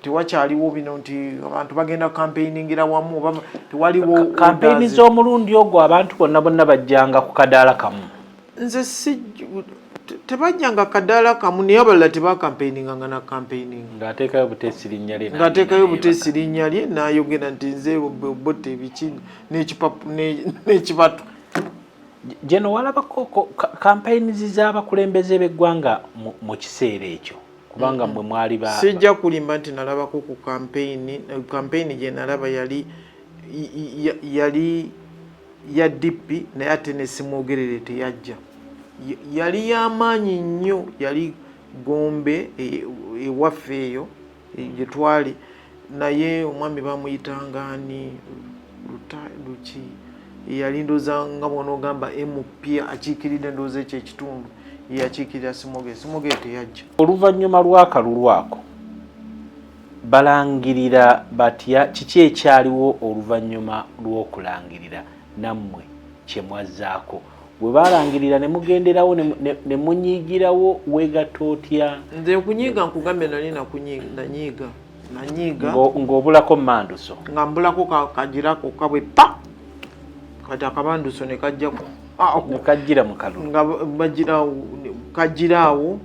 tewakyaliwo bino nti abantu bagenda campaigningira wamu oba tewaliwo. Kampeyini z'omulundi ogwo abantu bonna bonna bajjanga ku kadaala kamu. Nze si tebajjanga kadaala kamu, naye abalala tebakampeininganga na campaigning. Ng'ateekayo buteesi linnya lye. Ng'ateekayo buteesi linnya lye n'ayogera nti nze Obote biki n'ekibatu. Geno walabako campaigns z'abakulembeze b'eggwanga mu kiseera ekyo, kubanga mmwe mwali ba Sijja kulimba nti nalabako ku campaign. Campaign gye nalaba yali ya DP, naye ate ne Simwogerere teyajja. Yali y'amaanyi nnyo, yali Gombe ewaffe eyo gye twali, naye omwami bamuyitanga ani, Luki, yali ndooza nga bw'onoogamba MP akiikiridde ndowooza ekyo ekitundu, yeyakiikirira Simwogere. Simwogere teyajja. Oluvannyuma lw'akalulu ako balangirira batya? Kiki ekyaliwo oluvannyuma lw'okulangirira, nammwe kye mwazzaako bwe balangirira ne mugenderawo ne munyigirawo? Weegatta otya? Nze okunyiiga nkugambye nali nanyiiga nanyiiga. Ng'obulako manduso. Nga mbulako kagirako kabwe pa kati akabanduso ne kajjako. Ne kajjira mu kalulu. Nga bagirawo, kajiraawo.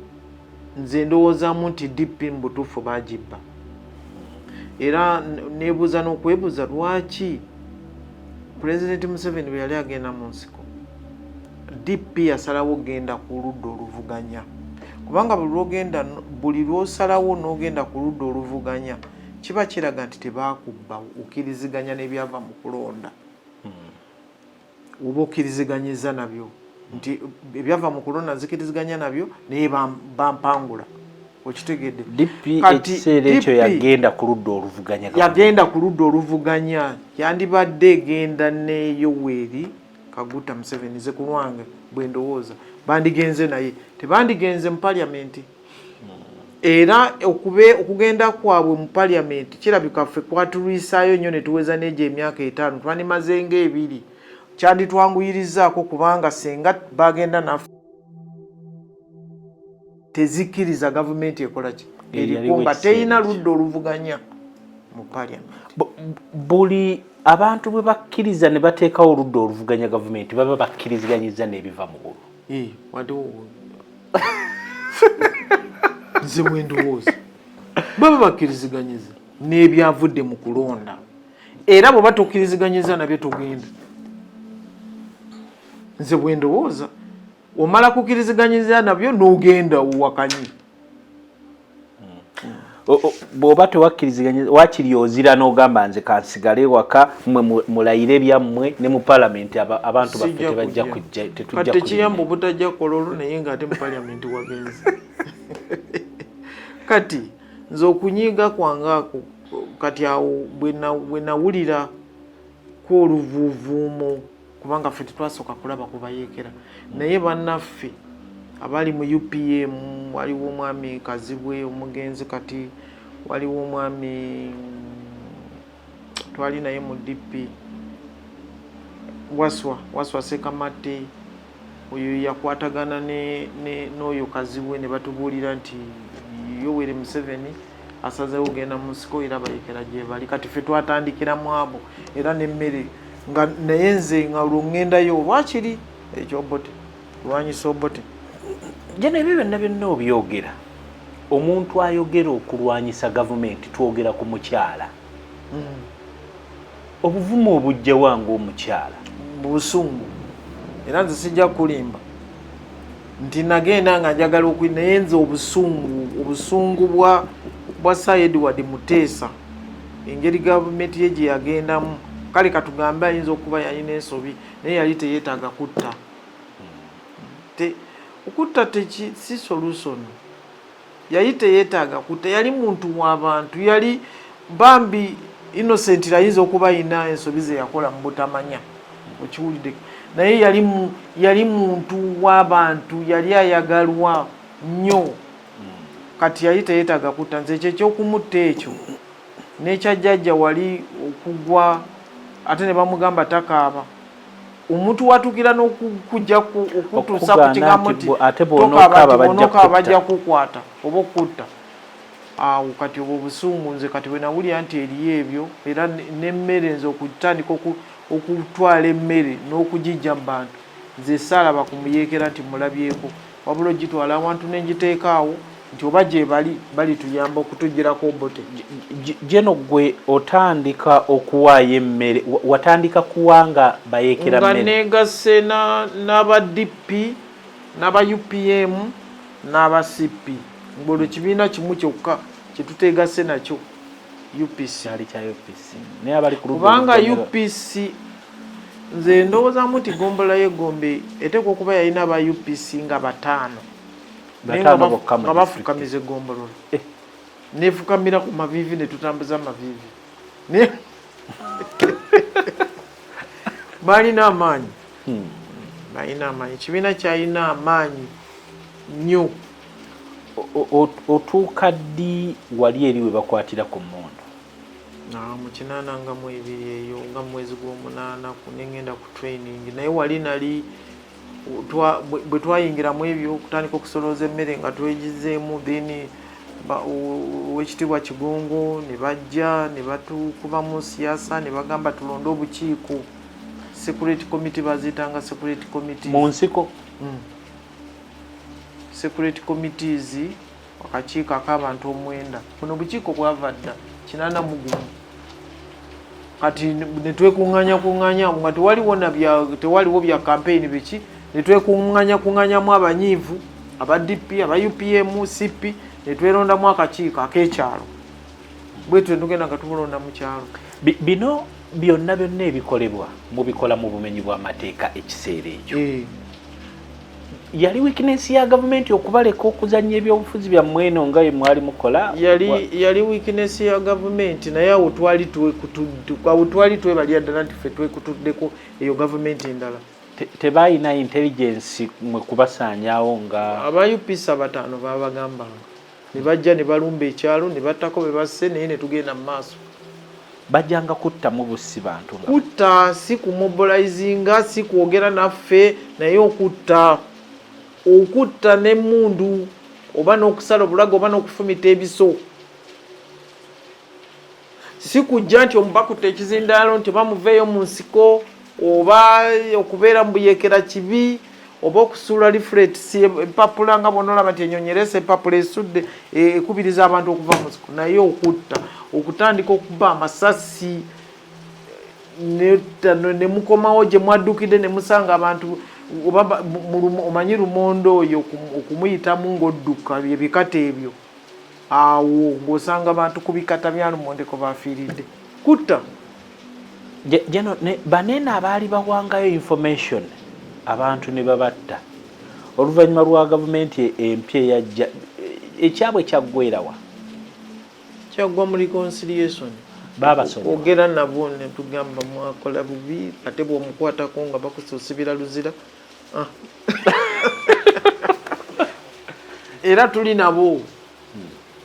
Nze ndowoozaamu nti DP mu butuufu bagibba, era neebuuza n'okwebuuza lwaki Pulezidenti Museveni bwe yali agenda mu nsiko, DP yasalawo okugenda ku ludda oluvuganya, kubanga buli lw'osalawo n'ogenda ku ludda oluvuganya kiba kiraga nti tebaakubba, okkiriziganya n'ebyava mu kulonda, oba okkiriziganyiza nabyo nti ebyava mu kulonda nzikiriziganya nabyo, naye bampangula. Okitegedde? DP ekiseera ekyo yagenda ku ludda oluvuganya. Yagenda ku ludda oluvuganya, yandibadde egenda ne Yoweri Kaguta Museveni. Nze ku lwange bwe ndowooza, bandigenze naye, tebandigenze mu paliamenti. Era okugenda kwabwe mu paliamenti kirabika ffe kwatulwisaayo nnyo ne tuweza n'egyo emyaka 5 twandimaze ng'ebiri. Kyanditwanguyirizaako, kubanga singa bagenda naffe, tezikkiriza gavumenti ekola ki eriko nga terina ludda oluvuganya mu paliamenti. Buli abantu bwe bakkiriza ne bateekawo oludda oluvuganya gavumenti, baba bakkiriziganyiza n'ebiva mu bululu. Waliwo nze bwe ndowooza, baba bakkiriziganyiza n'ebyavudde mu kulonda, era bw'oba tokkiriziganyiza nabyo togenda. Nze bwe ndowooza, omala kukkiriziganyiza nabyo n'ogenda owakanye. Bw'oba tewakkiriziganya, wakiri ozira n'ogamba nze kansigale waka, mmwe mulayire byammwe ne mu palamenti abantu baffe tebajja kujja, tetujja. Kati tekiyamba obutajja kololo, naye ng'ate mu paliamenti wagenze. Kati nze okunyiiga kwange ako, kati awo bwe nawulira ku oluvuuvuumo, kubanga ffe tetwasooka kulaba kubayeekera, naye bannaffe abali mu UPM, waliwo omwami Kazibwe omugenzi, kati waliwo omwami twali naye mu DP, Waswa Sekamatte, oyo yakwatagana n'oyo Kazibwe ne batubuulira nti Yoweri Museveni asazeewo genda mu nsiko, era bayekera gye bali. Kati ffe twatandikira mu abo, era n'emmere nga naye nze nga olwo ŋŋendayo lwakiri ekyobote kulwanyisa Obote. Jeno ebyo byonna byonna obyogera, omuntu ayogera okulwanyisa gavumenti, twogera ku mukyala. Obuvumu obujja wange omukyala? Busungu. Era nze sijja kulimba nti nagenda nga njagala oku, naye nze obusungu bwa Sir Edward Muteesa, engeri gavumenti ye gye yagendamu. Kale katugambe ayinza okuba yalina ensobi, naye yali teyeetaaga kutta. Okutta si solution. Yali teyeetaaga kutta, yali muntu w'abantu, yali bambi innocent. Ayinza okuba ayina ensobi ze yakola mu butamanya, okiwulidde, naye yali muntu w'abantu, yali ayagalwa nnyo. Kati yali teyeetaaga kutta. Nze ekyo ekyokumutta ekyo n'ekyajjajja wali okugwa, ate ne bamugamba takaaba, omuntu watuukira n'okujja okutuusa ku kigambo nti tokaaba, bw'onookaaba bajja kukwata oba okutta awo. Kati obwo obusungu, nze kati bwe nawulira nti eriyo ebyo, era n'emmere, nze okutandika okutwala emmere n'okugijja mu bantu. Nze saalaba ku muyeekera nti mulabyeko, wabula ogitwala awantu ne ngiteeka awo nti oba gyebali balituyamba okutuggyirako Obote. Geno gwe otandika okuwaayo emmere, watandika kuwa nga bayeekera Nga mmere? negasse n'aba DP n'aba UPM n'aba CP, ng'olwo ekibiina kimu kyokka kye tuteegasse nakyo UPC. Kyali kya UPC naye abali ku ludda Kubanga oluvuganya UPC nze ndowoozaamu nti ggombolola y'e Gombe eteekwa okuba yalina aba UPC nga bataano, naye nga Bataano bokka mu nga district. bafukamiza eggombolola. Nefukamira ku maviivi ne tutambuza amaviivi. Naye balina amaanyi. Balina amaanyi. Ekibiina kyalina amaanyi nnyo. Otuuka ddi wali eri we bakwatira ku mmundu? Mu 82 eyo nga mu mwezi gw'omunaana ne ngenda ku training, naye wali nali bwe twayingira mu ebyo okutandika okusolooza emmere nga twegizeemu, then owekitiibwa Kigongo ne bajja ne batukubamu siasa ne bagamba tulonde obukiiko, security committee, baziyitanga security committee. Mu nsiko? Security committees, akakiiko ak'abantu 9. Buno bukiiko bwava dda 81. Kati ne twekuŋŋaanya kuŋŋaanya nga tewaliwo na bya, tewaliwo bya campaign biki, ne twekuŋŋaanya kuŋŋaanyamu abanyiivu aba DP, aba UPM, CP, ne twerondamu akakiiko ak'ekyalo. Bwe tutyo tugenda nga tubulonda mu kyalo. Bino byonna byonna ebikolebwa mubikola mu bumenyi bw'amateeka ekiseera ekyo. Yali weakness ya gavumenti okubaleka okuzannya ebyobufuzi byammwe eno nga bwe mwali mukola? Yali weakness ya gavumenti, naye awo twali awo twali twebalira ddala nti ffe twekutuddeko eyo gavumenti endala. Tebalina intelligence mwe kubasaanyaawo nga Aba UPC abataano babagambanga ne bajja ne balumba ekyalo ne battako be basse, naye ne tugenda mu maaso. Bajjanga kuttamu bussi bantu nga Kutta, si kumobilizinga, si kwogera naffe, naye okutta, okutta n'emmundu oba n'okusala obulago oba n'okufumita ebiso. Si kujja nti omubakutta ekizindaalo nti oba muveeyo mu nsiko oba okubeera mu buyeekera kibi oba okusuula leaflets, empapula, nga bw'onoolaba nti ennyonyi ereese empapula esudde ekubiriza abantu okuva mu nsiko, naye okutta, okutandika okuba amasasi ne mukomawo gye mwaddukidde ne musanga abantu oba omanyi lumonde oyo okumuyitamu ng'odduka bye bikata ebyo awo ng'osanga abantu ku bikata bya lumonde kwe bafiiridde kutta. Geno banene abaali bawangayo information abantu ne babatta oluvannyuma lwa gavumenti empya eyajja, ekyabwe kyaggwerawa? Kyaggwa mu reconciliation. Babasonyiwa? Ogera nabo ne tugamba mwakola bubi, ate bw'omukwatako nga bakusuusibira luzira. Ah. Era tuli nabo,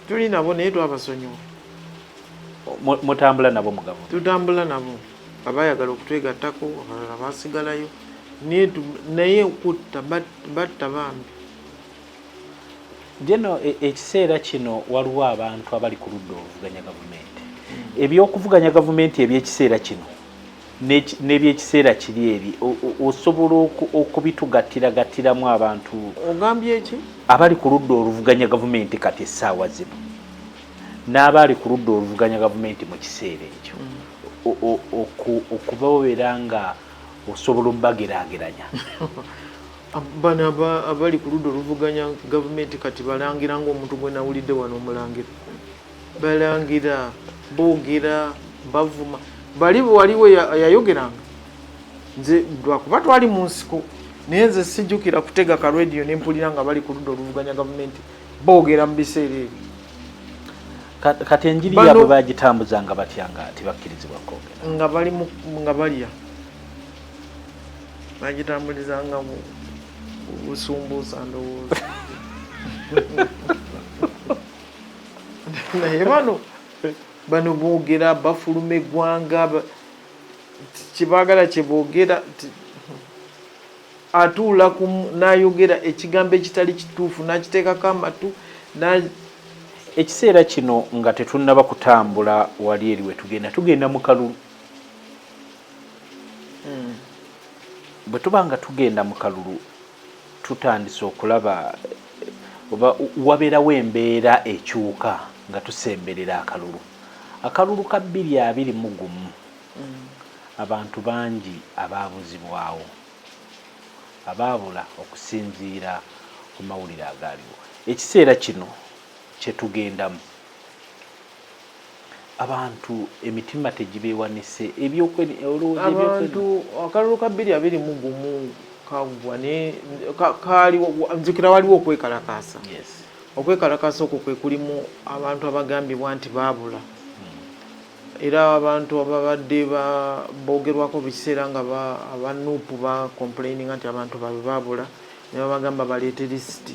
tuli nabo, naye twabasonyiwa. Mutambula nabo mu gavumenti? Tutambula nabo, abayagala okutwegattako, abalala basigalayo, naye okutta batta bambi. Geno ekiseera kino waliwo abantu abali ku ludda oluvuganya gavumenti. Ebyokuvuganya gavumenti ebyekiseera kino n'ebyekiseera kiri eri osobola okubitugattiragattiramu abantu? Ogambye ki? Abali ku ludda oluvuganya gavumenti kati essaawa zino n'abaali ku ludda oluvuganya gavumenti mu kiseera ekyo, okubabeera nga osobola omubageraageranya. Bano abali ku ludda oluvuganya gavumenti kati balangira ng'omuntu gwe nawulidde wano omulangira, balangira, boogera, bavuma. Bali waliwo yayogeranga, nze lwakuba twali mu nsiko, naye nze sijjukira kutega ka rediyo ne mpulira nga bali ku ludda oluvuganya gavumenti boogera mu biseera ebyo. Kati enjiri yaabwe bagitambuzanga batya nga tebakkirizibwa kwogera? Nga bali nga balya, bagitambulizanga busumbuusa ndowooza. Naye bano boogera, bafuluma eggwanga, kyebaagala kyeboogera, atuula n'ayogera ekigambo ekitali kituufu n'akiteekako amatu. Ekiseera kino nga tetunnaba kutambula wali eri we tugenda, tugenda mu kalulu. Bwe tuba nga tugenda mu kalulu, tutandise okulaba oba wabeerawo embeera ekyuka nga tusemberera akalulu. Akalulu ka 2021, abantu bangi abaabuzibwawo, abaabula okusinziira ku mawulire agaaliwo. Ekiseera kino kye tugendamu, abantu emitima tegibeewanise, olowooza Abantu, akalulu ka 2021 kaggwa, naye kaaliwo, nzijukira waliwo okwekalakaasa. Okwekalakaasa okwo kwe kulimu abantu abagambibwa nti baabula, era abantu ababadde boogerwako buli kiseera nga aba NUP ba complaininga nti abantu baabwe baabula, ne babagamba baleete lisiti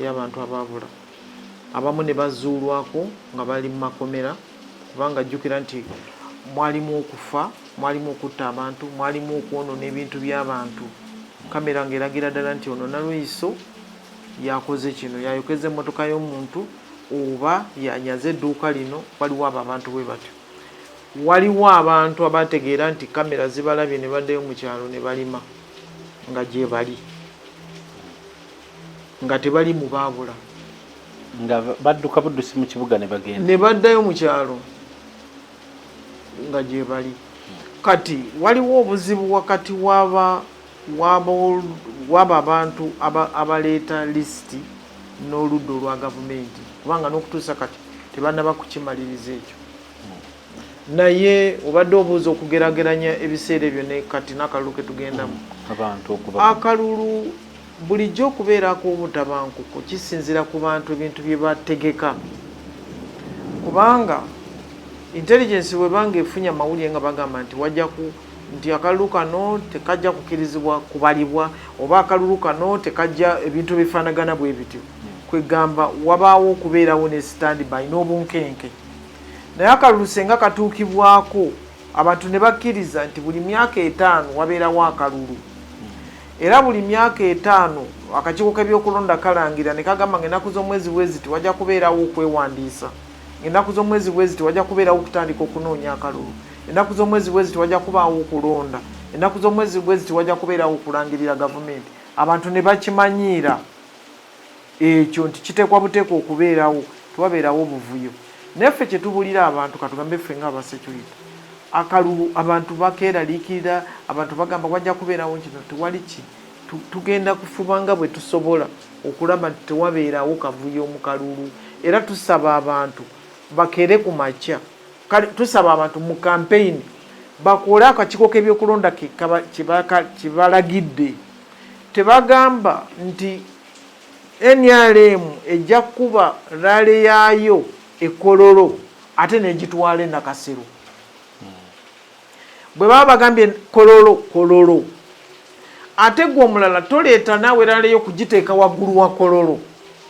ey'abantu abaabula. Abamu ne bazuulwako nga bali mu makomera, kubanga jjukira nti mwalimu okufa, mwalimu okutta abantu, mwalimu okwonoona ebintu by'abantu. Kamera ng'eragira ddala nti ono Nalweyiso yakoze kino, yayokeza emmotoka y'omuntu oba yanyaze edduuka lino. Waliwo abo abantu bwe batyo. Waliwo abantu abategeera nti kamera zibalabye ne baddayo mu kyalo ne balima nga gye bali, nga tebali mu baabula. Nga badduka buddusi mu kibuga ne bagenda. Ne baddayo mu kyalo nga gye bali. Kati waliwo obuzibu wakati waba waba abantu abaleeta lisiti n'oludda olwa gavumenti, kubanga n'okutuusa kati tebannaba kukimaliriza ekyo. Naye obadde obuuza okugerageranya ebiseera ebyo ne kati n'akalulu ke tugendamu. Abantu okuba Akalulu bulijjo okubeerako obutabanguko kisinziira ku bantu ebintu bye bategeka, kubanga intelligence bwebanga efunye amawulire nga bagamba nti wajja ku nti akalulu kano tekajja kukirizibwa kubalibwa, oba akalulu kano tekajja, ebintu ebifaanagana bwe bityo, kwegamba wabaawo okubeerawo ne standby n'obunkenke. Naye akalulu senga katuukibwako abantu ne bakkiriza nti buli myaka 5 wabeerawo akalulu, era buli myaka 5 akakiiko k'ebyokulonda kalangira ne kagamba nga ennaku z'omwezi bwe ziti wajja kubeerawo okwewandiisa, ng'ennaku z'omwezi bwe ziti wajja kubeerawo okutandika okunoonya akalulu, ennaku z'omwezi bwe ziti wajja kubaawo okulonda, ennaku z'omwezi bwe ziti wajja kubeerawo okulangirira gavumenti, abantu ne bakimanyiira ekyo nti kiteekwa buteekwa okubeerawo, tewabeerawo obuvuyo. Naye ffe kye tubulira abantu, katugambe ffe nga aba security, akalulu abantu bakeeraliikirira, abantu bagamba wajja kubeerawo kino, tewali ki, tugenda kufuba nga bwe tusobola okulaba nti tewabeerawo kavuyo mu kalulu. Era tusaba abantu bakeere ku makya, kale tusaba abantu mu kampeyini bakole akakiiko k'ebyokulonda kye balagidde. Tebagamba nti NRM ejja kukuba rally yaayo e Kololo ate n'egitwala e Nakasero. Bwe baba bagambye Kololo, Kololo. Ate gwe omulala toleeta naawe rally yo kugiteeka waggulu wa Kololo,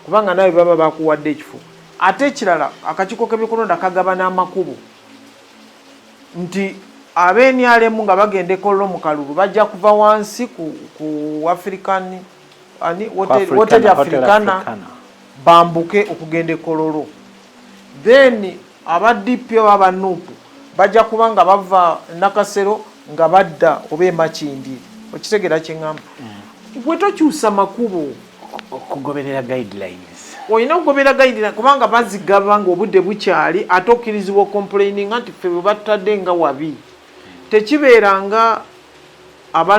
kubanga naawe baba bakuwadde ekifo. Ate ekirala, akakiiko k'ebyokulonda kagaba n'amakubo nti ab'e NRM nga bagenda e Kololo mu kalulu bajja kuva wansi ku African ani Hotel Africana bambuke okugenda e Kololo, then aba DP oba aba NUP bajja kuba nga bava Nakasero nga badda oba e Makindye. Okitegeera kye ŋŋamba? Gwe tokyusa makubo. Okugoberera guidelines. Olina okugoberera guidelines, kubanga bazigaba ng'obudde bukyali, ate okkirizibwa ocomplaininga nti ffe bwe batutadde nga wabi. Tekibeera nga aba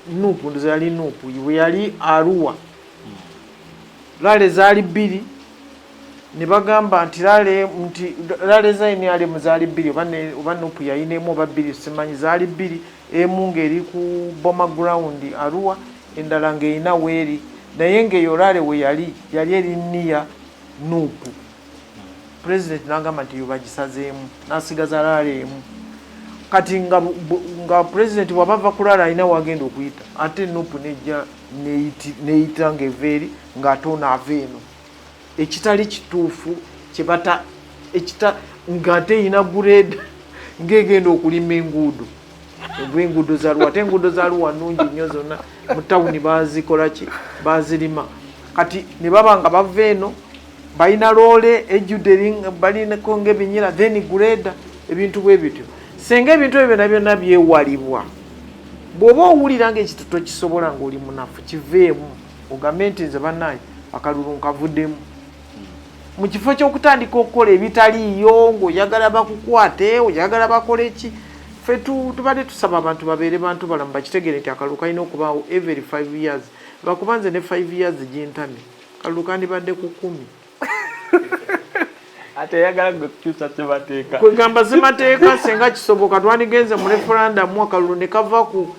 NUP, ndoza yali NUP bwe yali Arua, rally zaali bbiri, ne bagamba nti rally, nti rally za NRM zaali bbiri, oba NUP yalina emu oba bbiri, simanyi, zaali bbiri, emu ng'eri ku Boma Ground Arua, endala ng'erina weeri, naye ng'eyo rally we yali yali eri near NUP. President n'agamba nti eyo bagisazeemu, n'asigaza rally emu. Kati nga president bw'aba ava ku rally alina wagenda okuyita, ate NUP nejja neyita ng'eva eri, ng'ate ono ava eno, ekitali kituufu kyebata ekita, ng'ate erina grader ng'egenda okulima enguudo, oba enguudo za Arua, ate enguudo za Arua nnungi nnyo zonna mu tawuni, bazikola ki, bazirima. Kati ne baba nga bava eno balina loole ejjudde, balinako ng'ebinyira, then grader, ebintu bwe bityo. Senga ebintu ebyo byonna byonna byewalibwa. Bw'oba owulira ng'ekintu tokisobola ng'oli munafu, kiveemu ogambe nti nze bannaaye akalulu nkavuddemu, mu kifo ky'okutandika okukola ebitaliiyo ng'oyagala bakukwate, oyagala bakole ki. Ffe tubadde tusaba abantu babeere bantu balamu, bakitegere nti akalulu kalina okubaawo every 5 years, lwakuba nze ne 5 years gintamye, kalulu kandibadde ku 10. Ate eyagala gwe kukyusa ssemateeka. Kwegamba semateeka senga kisoboka twandigenze mu referendum, akalulu ne kava ku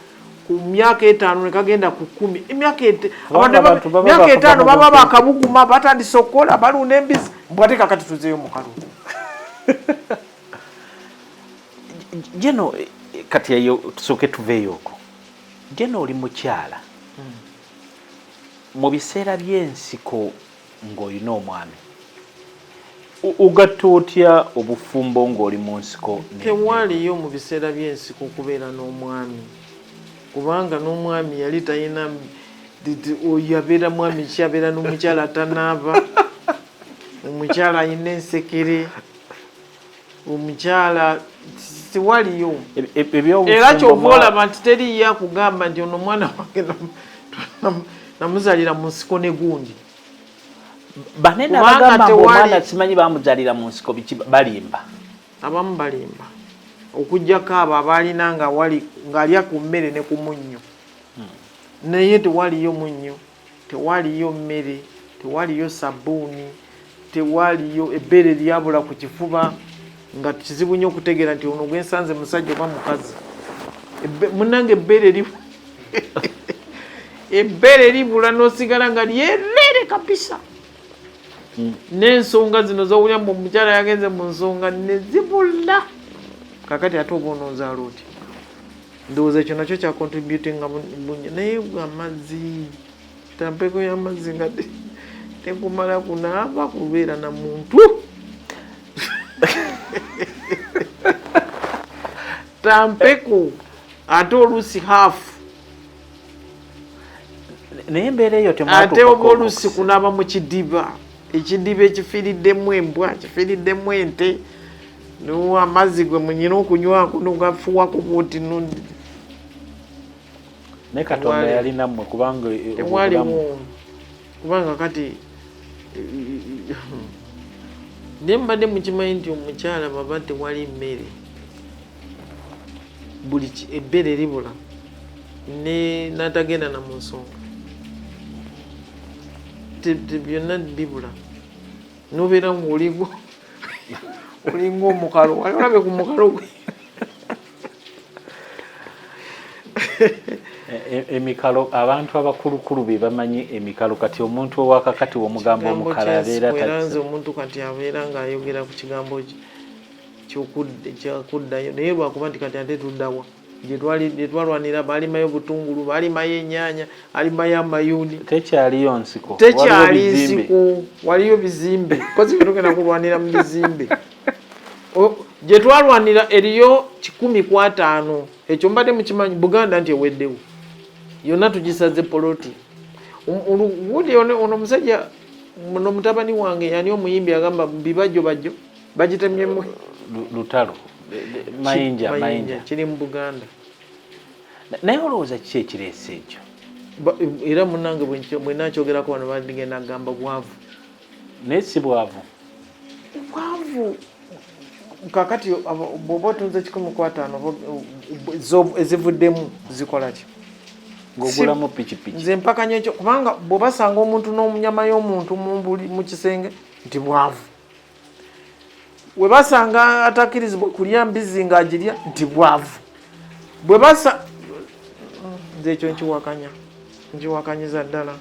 myaka 5 ne kagenda ku 10. Emyaka Kubanga abantu baba myaka bakava 5 mu baba bunkenke. bakabuguma, batandise okukola, balunda embizi, mbwate kakati tuzeeyo mu kalulu. Geno kati eyo tusooke tuveeyo okwo. Geno, oli mukyala mu biseera by'ensiko ng'olina omwami, ogatta otya obufumbo ng'oli mu nsiko? Tewaliyo mu biseera by'ensiko okubeera n'omwami, kubanga n'omwami yali talina. Oyo abeera mwami ki abeera n'omukyala atanaaba, omukyala alina ensekere, omukyala tewaliyo. Era kyova olaba nti teriyo akugamba nti ono omwana wange namuzalira mu nsiko ne gundi. Banene abagamba mbu omwana simanyi bamuzalira mu nsiko biki, balimba. Abamu balimba, okugjako abo abaalina nga wali ng'alya ku mmere ne ku munnyo. Naye tewaliyo munnyo, tewaliyo mmere, tewaliyo sabbuuni, tewaliyo ebbeere lyabula ku kifuba, nga kizibu nnyo okutegeera nti ono gwensanze musajja oba mukazi. Munange ebbeere libula n'osigala nga lyerere kabisa. N'ensonga zino zowulya mbu omukyala yagenze mu nsonga nezibula, kakati ate oba ononzaala oti? Ndowooza ekyo nakyo kya contributinga bunye. Naye amazzi, tampeko y'amazzi nga tekumala kunaaba kubeera na muntu, tampeko ate oluusi half. Naye embeera eyo ate oba oluusi kunaaba mu kidiba, ekidiba ekifiiriddemu embwa, kifiiriddemu ente, amazzi gwe munyina okunywako nogafuwako bwoti. Naye Katonda yalinammwe kubanga tewaliwo, kubanga kati naye mbadde mukimanyi nti omukyala baba tewali mmere, buli ebbere libula ne natagenda na mu nsonga, byonna bibula, nobeera ngaoligo olinga omukalo. Wali olabe ku mukalo gwe? Emikalo, abantu abakulukulu be bamanyi emikalo. Kati omuntu owakakati womugamba Kigambo omukalo abeera ky'ensiko, era nze takisa. Omuntu kati abeera ng'ayogera ku kigambo kyokuddayo, naye lwakuba nti kati ate tuddawa? Gye twalwanira baalimayo butungulu, baalimayo ennyaanya, alimayo amayuuni. Tekyaliyo nsiko. Tekyali waliwo bizimbe. Nsiko, waliyo bizimbe, kozi tugenda kulwanira mu bizimbe. Gye twalwanira eriyo 150. Ekyo mbadde mukimanyi, Buganda nti eweddewo yonna, tugisaze poloti. Gundi ono omusajja ono mutabani wange yani omuyimbi agamba bibajjo bajjo bagitemyemu. Lutalo Mayinja, Mayinja. Kiri mu Buganda. Naye olowooza kiki ekireese ekyo? Era munange bwe nakyogerako wano bagenda kugamba bwavu. Naye si bwavu. Bwavu. Kakati bw'oba otunze 150 ezivuddemu zikola ki? Ng'ogulamu pikipiki. Nze mpakanya ekyo, kubanga bw'obasanga omuntu n'omunyama y'omuntu mu kisenge nti bwavu, we basanga atakkirizibwa kulya mbizzi ng'agirya nti bwavu, bwe basa nze ekyo nkiwakanya, nkiwakanyiza ddala.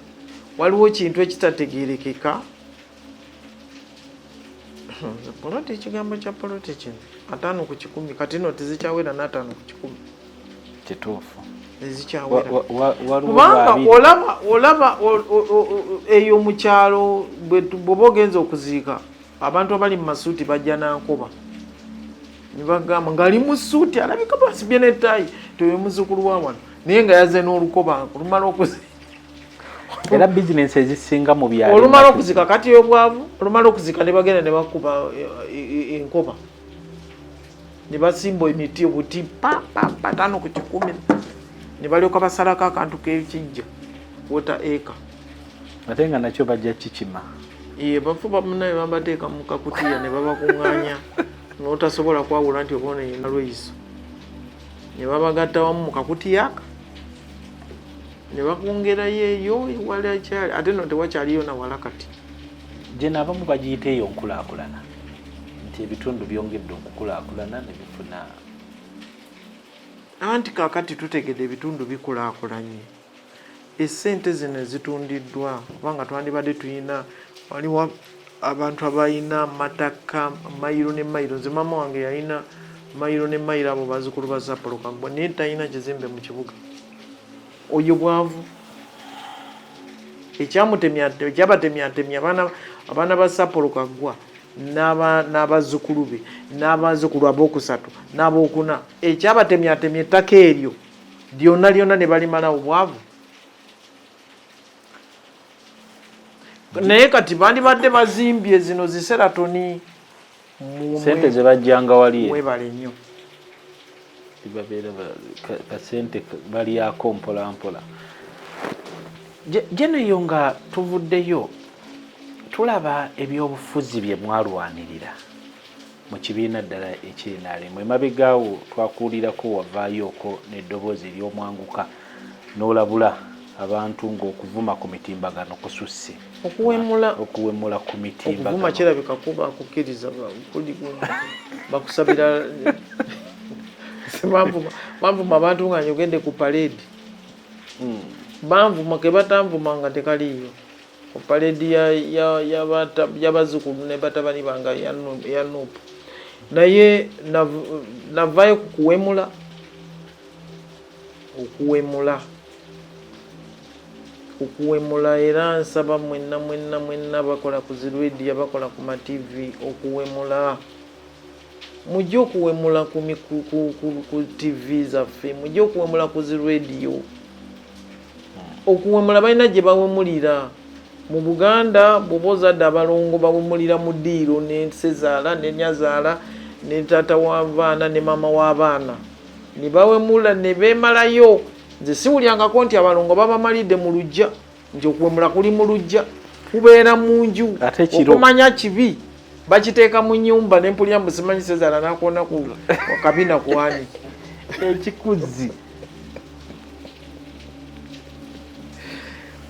Waliwo kintu ekitategerekeka. Nze poloti, ekigambo kya poloti kino 50%, kati no tezikyawera n'50%. Kituufu. Ezikyawera. Waliwo kubanga lwabiri. Olaba eyo mu kyalo bw'oba ogenza okuziika, abantu abali mu masuuti bajja nankoba ne bagamba ng'ali mu suuti alabika basibye n'ettaayi toyo muzzukulu wa wano, naye nga yazze n'olukoba olumala okuziika. Era bizinensi ezisinga mu byalo olumala okuzika kati obwavu, olumala okuzika ne bagenda ne bakuba enkoba ne basimba emiti obuti pa pa pa 50%. Ne balyoka basalako akantu k'ekijja wota eka, ate nga nakyo bajja kikima. Ye bafu bamunaye bambateeka mu kakutiya ne babakuŋŋaanya n'otasobola kwawula nti oba ono ye Nalweyiso, ne babagatta wamu mu kakutiya aka ne bakwongerayo eyo ewala ekyali, ate no tewakyaliyo na wala kati. Gye abamu bagiyita eyo nkulaakulana, nti ebitundu byongedde okukulaakulana ne bifuna. Anti kaakati tutegedde ebitundu bikulaakulanye, essente zino ezitundiddwa, kubanga twandibadde tulina, waliwo abantu abalina amataka mayiro ne mayiro. Nze maama wange yalina mayiro ne mayiro, abo bazzukulu ba Zapolo Kaggwa, naye talina kizimbe mu kibuga. Oyo bwavu ekyabatemyatemya abaana ba Sapolo Kaggwa n'abazzukulu be n'abazzukulu abookusatu n'abookuna, ekyabatemyatemya ettaka eryo lyonna lyonna ne balimalawo bwavu. Naye kati bandibadde bazimbye zino ziseratoni. Sente ze bajjanga wali. Mwebale nnyo. Babeera kasente balyako mpola mpola. Gyeneyo nga tuvuddeyo, tulaba ebyobufuzi bye mwalwanirira mu kibiina ddala eky'NRM. Emabegaawo twakuwulirako wavaayooko n'eddoboozi ery'omwanguka n'olabula abantu ng'okuvuma ku mitimbagano kususse. Okuwemula. Okuwemula ku mitimbagano. Okuvuma kirabika kuba kukkiriza bakusabira. Banvuma abantu nga njogedde ku parade. Banvuma ke batanvuma nga tekaliiyo. Ku parade y'abazzukulu ne batabani bange ya NUP. Naye navaayo ku kuwemula. Okuwemula. Okuwemula, era nsaba mwenna mwenna mwenna bakola ku zi radio, bakola ku ma TV, okuwemula. Mujje okuwemula ku, ku, ku, ku, ku TV zaffe, mujje okuwemula ku zi radio. Okuwemula balina gye bawemulira. Mu Buganda bw'oba ozadde abalongo bawemulira mu ddiiro ne ssezaala ne nnyazaala ne taata w'abaana ne maama w'abaana. Ne bawemula ne beemalayo. Nze siwulyangako nti abalongo babamalidde mu luggya, nti okuwemula kuli mu luggya, kubeera mu nju. Okumanya kibi bakiteeka mu nnyumba ne mpulira mbu simanyi ssezaala n'akoona ku kabina ku ani. Ekikuzzi.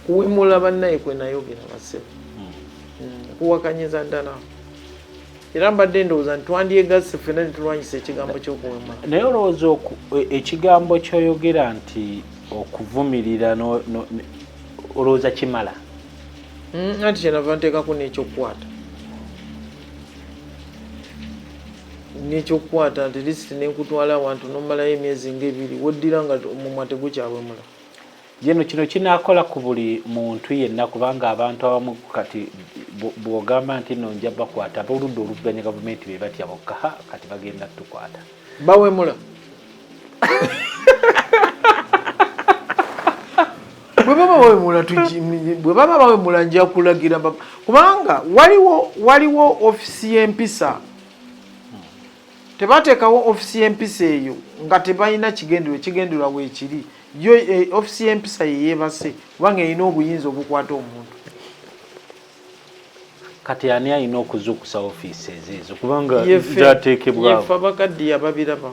Kuwemula bannaye kwe nayogera bassebo. Kuwakanyiza ddala. Era mbadde ndowooza nti twandyegasse ffenna ne tulwanyisa ekigambo ky'okuwemula. Naye olowooza ekigambo ky'oyogera nti okuvumirira olowooza kimala? Anti kyenava nteekako n'ekyokukwata. N'ekyokukwata nti lisiti ne nkutwala awantu n'omalayo emyezi ng'ebiri, w'oddira nga omumwa tegukyawemula. Jeno kino kinaakola ku buli muntu yenna, kubanga abantu abamu kati bw'ogamba nti nno nja bakwata, ab'oludda oluvuganya gavumenti be batya bokka, ha kati bagenda tukwata. Bawemula. Bwe baba bawemula, bwe baba bawemula nja kulagira, kubanga waliwo ofisi y'empisa. Tebateekawo ofisi y'empisa eyo nga tebalina kigendererwa, ekigendererwa weekiri. Yo ofisi y'empisa ye yeebase kubanga erina obuyinza obukwata omuntu. Kati ani alina okuzuukusa ofiisi ezo kubanga zateekebwawo? Yeffe abakaddiye ababiraba.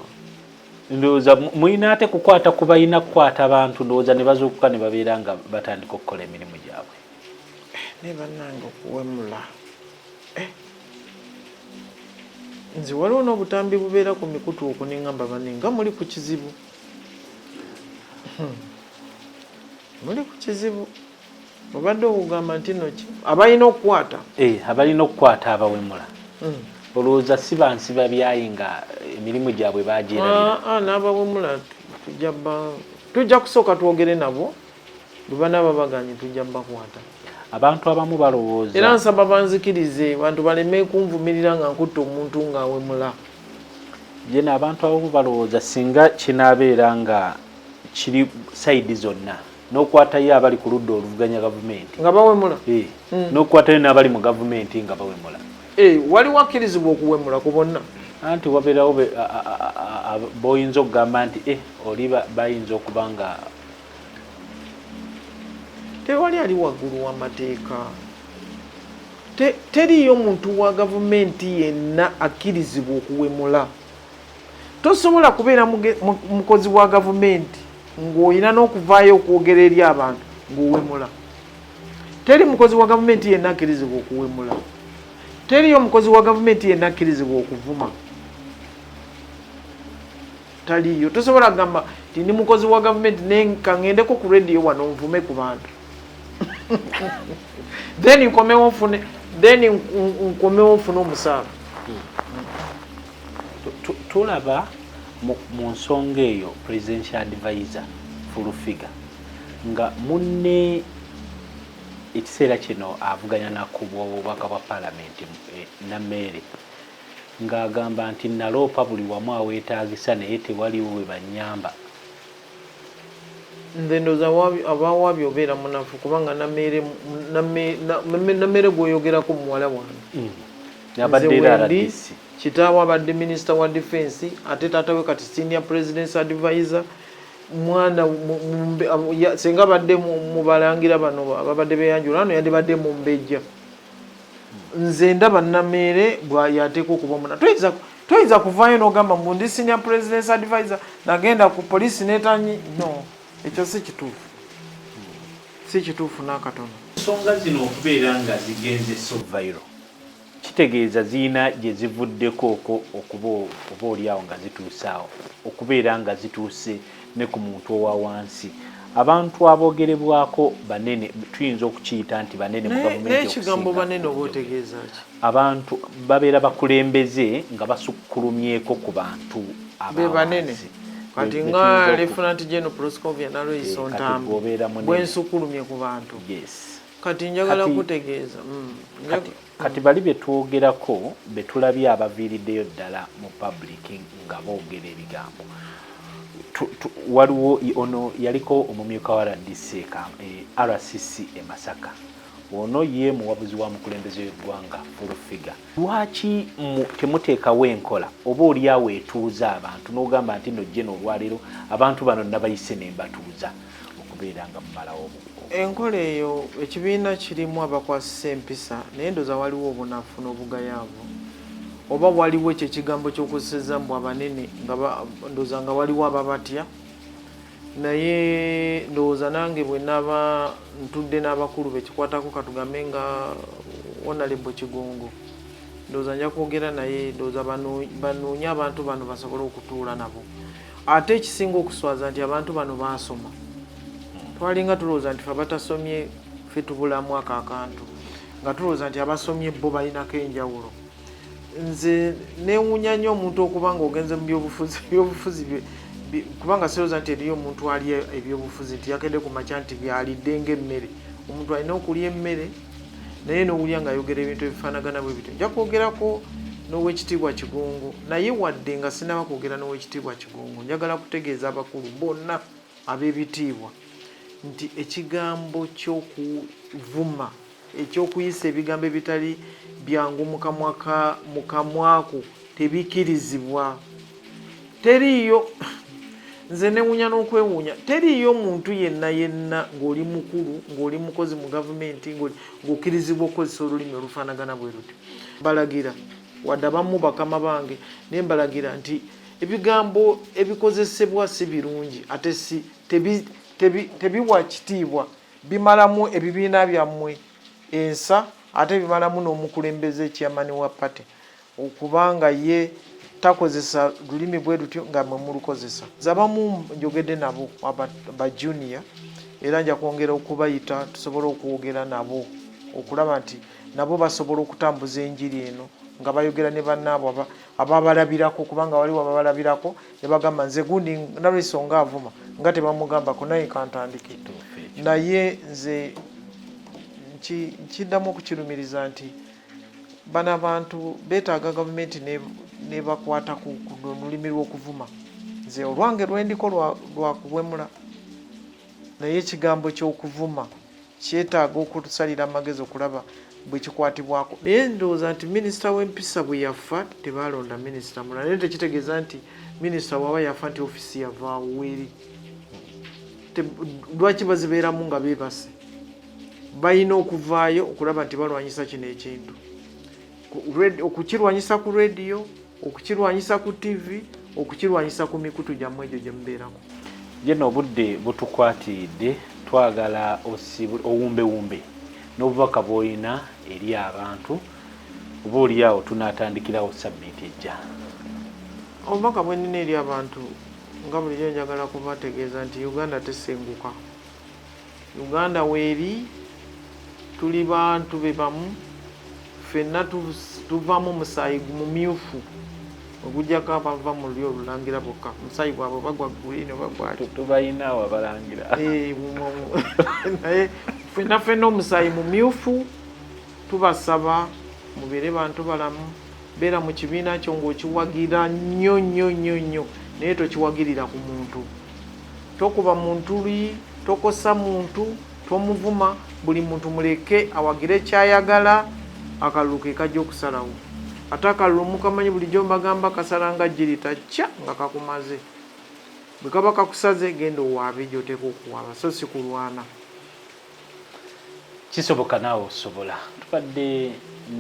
Ndowooza mulina ate kukwata ku balina kukwata abantu, ndowooza ne bazuukuka ne babeera nga batandika okukola emirimu gyabwe. Naye bannange okuwemula. Nze waliwo n'obutambi bubeera ku mikutu okwo ne ŋŋamba banne nga muli ku kizibu. Muli ku kizibu. Obadde okugamba nti no ki abalina okukwata? Abalina okukwata abawemula. Olowooza si bansi babyayi nga emirimu gyabwe bagyerabira? N'abawemula tujja kusooka twogere nabo, bwe banaaba baganye tujja bakwata. Abantu abamu balowooza. Era nsaba banzikirize bantu baleme kunvumirira nga nkutta omuntu ng'awemula. Jeno abantu abamu balowooza singa kinaabeera nga kiri side zonna, n'okwatayo abali ku ludda oluvuganya gavumenti nga bawemula, n'okwatayo n'abali mu gavumenti nga bawemula. Waliwo akkirizibwa okuwemula ku bonna? Anti wabeerawo boyinza okugamba nti eh, oli bayinza okuba nga tewali ali waggulu w'amateeka. Teriiyo muntu wa gavumenti yenna akkirizibwa okuwemula. Tosobola kubeera mukozi wa gavumenti ng'olina n'okuvaayo okwogera eri abantu ng'owemula. Teri mukozi wa gavumenti yenna akkirizibwa okuwemula. Teriyo mukozi wa gavumenti yenna akkirizibwa okuvuma. Taliiyo. Tosobola kugamba nti ndi mukozi wa gavumenti naye kaŋŋendeko ku rediyo wano nvume ku bantu then nkomewo nfune then nkomewo nfune omusaala. Tulaba mu nsonga eyo presidential advisor full figure nga munne ekiseera kino avuganya na ku bubaka bwa palamenti eh, Nameere ng'agamba nti naloopa buli wamu aweetaagisa naye tewaliwo we bannyamba. Nze ndowooza abawabi obeera munafu kubanga Nameere Nameere gw'oyogerako muwala wange. Mm. Nze wendi kitaawe abadde minisita wa defense ate taata we kati senior president's advisor mwana senga abadde mubalangira bano ababadde beyanjula ano yandibadde mumbejja. Nze ndaba Nameere yateekwa okuba omuna. Toyinza kuvaayo n'ogamba mbu ndi senior president's advisor nagenda ku poliisi netanyi no, ekyo si kituufu, si kituufu n'akatono. Ensonga zino okubeera nga zigenze so viral kitegeeza zirina gye zivuddeko oko okuba oba oli awo nga zituuse awo okubeera nga zituuse ne ku muntu owa wansi. Abantu aboogerebwako banene tuyinza okukiyita nti banene mu gavumenti Naye ekigambo banene oba otegeeza ki? Abantu babeera bakulembeze nga basukkulumyeko ku bantu aba banene. Kati nga Lieutenant General Proscovia Nalweyiso eh, Ntambi bwensukulumye ku bantu. Yes. Kati njagala kutegeeza. Mm. Kati bali betwogerako betulabye abaviiriddeyo ddala mu public nga boogera ebigambo waliwo ono yaliko omumyuka wa rdc e RCC e Masaka ono ye muwabuzi wa mukulembeze w'eggwanga full figure lwaki temuteekawo enkola oba olyawo etuuza abantu n'ogamba nti no jeno olwaleero abantu bano nabayise ne mbatuuza okubeera nga mumalawo Enkola eyo ekibiina kirimu abakwasisa empisa naye ndoza waliwo obunafu n'obugayaavu oba waliwo ekyo ekigambo ky'okozesezza mbu abanene nga ndoza nga waliwo ababatya naye ndowooza nange bwe naba ntudde n'abakulu bekikwatako katugambe nga Honorable Kigongo ndowooza nja kwogera naye ndowooza banoonye abantu bano basobole okutuula nabo. Ate ekisinga okuswaza nti abantu bano baasoma. Twalinga tulowooza nti fe abatasomye ffe tubulamu ako akantu, nga tulowooza nti abasomye bo balinako enjawulo. Nze neewuunya nnyo omuntu okuba nga ogenze mu byobufuzi, ebyobufuzi kubanga sirowooza nti eriyo omuntu alya ebyobufuzi nti yakedde ku makya nti byalidde ng'emmere. Omuntu alina okulya emmere naye n'owulira ng'ayogera ebintu ebifaanagana bwe bityo. Nja kwogerako n'Oweekitiibwa Kigongo naye wadde nga sinnaba kwogera n'Oweekitiibwa Kigongo njagala kutegeeza abakulu bonna ab'ebitiibwa nti ekigambo ky'okuvuma, eky'okuyisa ebigambo ebitali byangu mu kamwa ka mu kamwa ko tebikirizibwa. Teriiyo nze newunya n'okwewuunya teriiyo muntu yenna yenna ng'oli mukulu ng'oli mukozi mu gavumenti ng'okkirizibwa okukozesa olulimi olufaanagana bwe lutyo. Mbalagira wadde abamu bakama bange naye mbalagira nti ebigambo ebikozesebwa si birungi ate si tebiwa kitiibwa bimalamu ebibiina byammwe ensa ate bimalamu n'omukulembeze chairman wa party okuba nga ye takozesa lulimi bwe lutyo nga mwe mulukozesa. Nze abamu njogedde nabo ba junior era nja kwongera okubayita tusobole okwogera nabo okulaba nti nabo basobola okutambuza enjiri eno nga bayogera ne bannaabwe ababalabirako kubanga waliwo ababalabirako ne bagamba nze gundi Nalweyiso nga avuma nga tebamugambako naye kantandike. Naye nze nkiddamu okukirumiriza nti bano abantu betaaga gavumenti nebakwata ku lulimi lw'okuvuma. Nze olwange lwendiko lwa kuwemula naye ekigambo ky'okuvuma kyetaaga okusalira amagezi okulaba Bwe kikwatibwako. Naye ndowooza nti minisita w'empisa bwe yafa tebaalonda minisita mulala, naye tekitegeeza nti minisita bw'aba yafa nti ofiisi yavaawo weeri. Lwaki bazibeeramu nga beebase? Balina okuvaayo okulaba nti balwanyisa kino ekintu, okukirwanyisa ku rediyo, okukirwanyisa ku ttivi, okukirwanyisa ku mikutu gyammwe egyo gye mubeerako. Jeno obudde butukwatiridde, twagala owumbewumbe n'obubaka bw'olina eri abantu, oba oli awo tunaatandikirawo sabbiiti ejja. Obubaka bwe nnina eri abantu nga bulijjo njagala kubategeeza nti Uganda tesenguka. Uganda weeri, tuli bantu be bamu, ffenna tuvaamu omusaayi mumyufu okuggyako abava mu lulyo olulangira bokka, omusaayi gwabwe oba gwa green oba gwaki. Tubalina awo abalangira. Eh, naye ffenna ffenna omusaayi mumyufu. Tubasaba mubeere bantu balamu. Beera mu kibiina kyo ng'okiwagira nnyo nnyo nnyo nnyo, naye tokiwagirira ku muntu. Tokuba muntu luyi, tokosa muntu, tomuvuma. Buli muntu muleke awagire kyayagala, akalulu ke kajja okusalawo. Ate akalulu mukamanyi, bulijjo mbagamba kasala nga jirita kya nga kakumaze. Bwe kaba kakusaze, genda owaabe gy'oteeka okuwaaba, so si kulwana. Kisoboka naawe osobola. Tubadde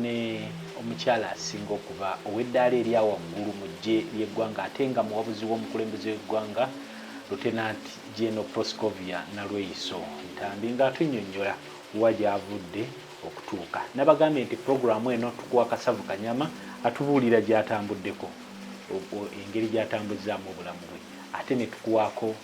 ne omukyala asinga okuba ow'eddaala erya waggulu mu ggye ly'eggwanga ate nga muwabuzi w'omukulembeze w'eggwanga Lieutenant General Proscovia Nalweyiso Ntambi ng'atunnyonnyola wa gy'avudde okutuuka. Nabagambye nti pulogulaamu eno tukuwa kasavu kanyama atubuulira gy'atambuddeko, engeri gy'atambuzzaamu obulamu bwe ate ne tukuwaako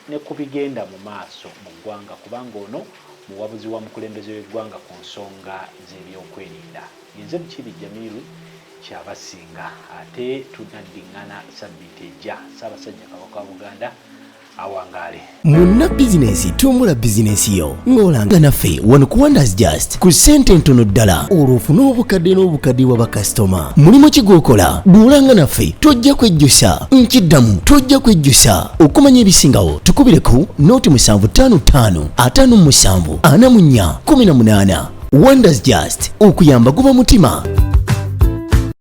ne ku bigenda mu maaso mu ggwanga kubanga ono muwabuzi wa mukulembeze w'eggwanga ku nsonga z'ebyokwerinda. Yenze Mukiibi Jamiru Kyabasinga ate tunaddingana sabbiiti ejja. Ssaabasajja Kabaka wa Buganda awangaale. Munna bizinensi, tumbula bizinensi yo ng'olanga naffe wano ku Wonders Just ku ssente entono ddala, olwo ofune obukadde n'obukadde bwa bakasitoma. Mulimu ki gw'okola? Bw'olanga naffe tojja kwejjusa. Nkiddamu, tojja kwejjusa. Okumanya ebisingawo tukubire ku nooti 755 57 44 18. Wonders Just, okuyamba guba mutima.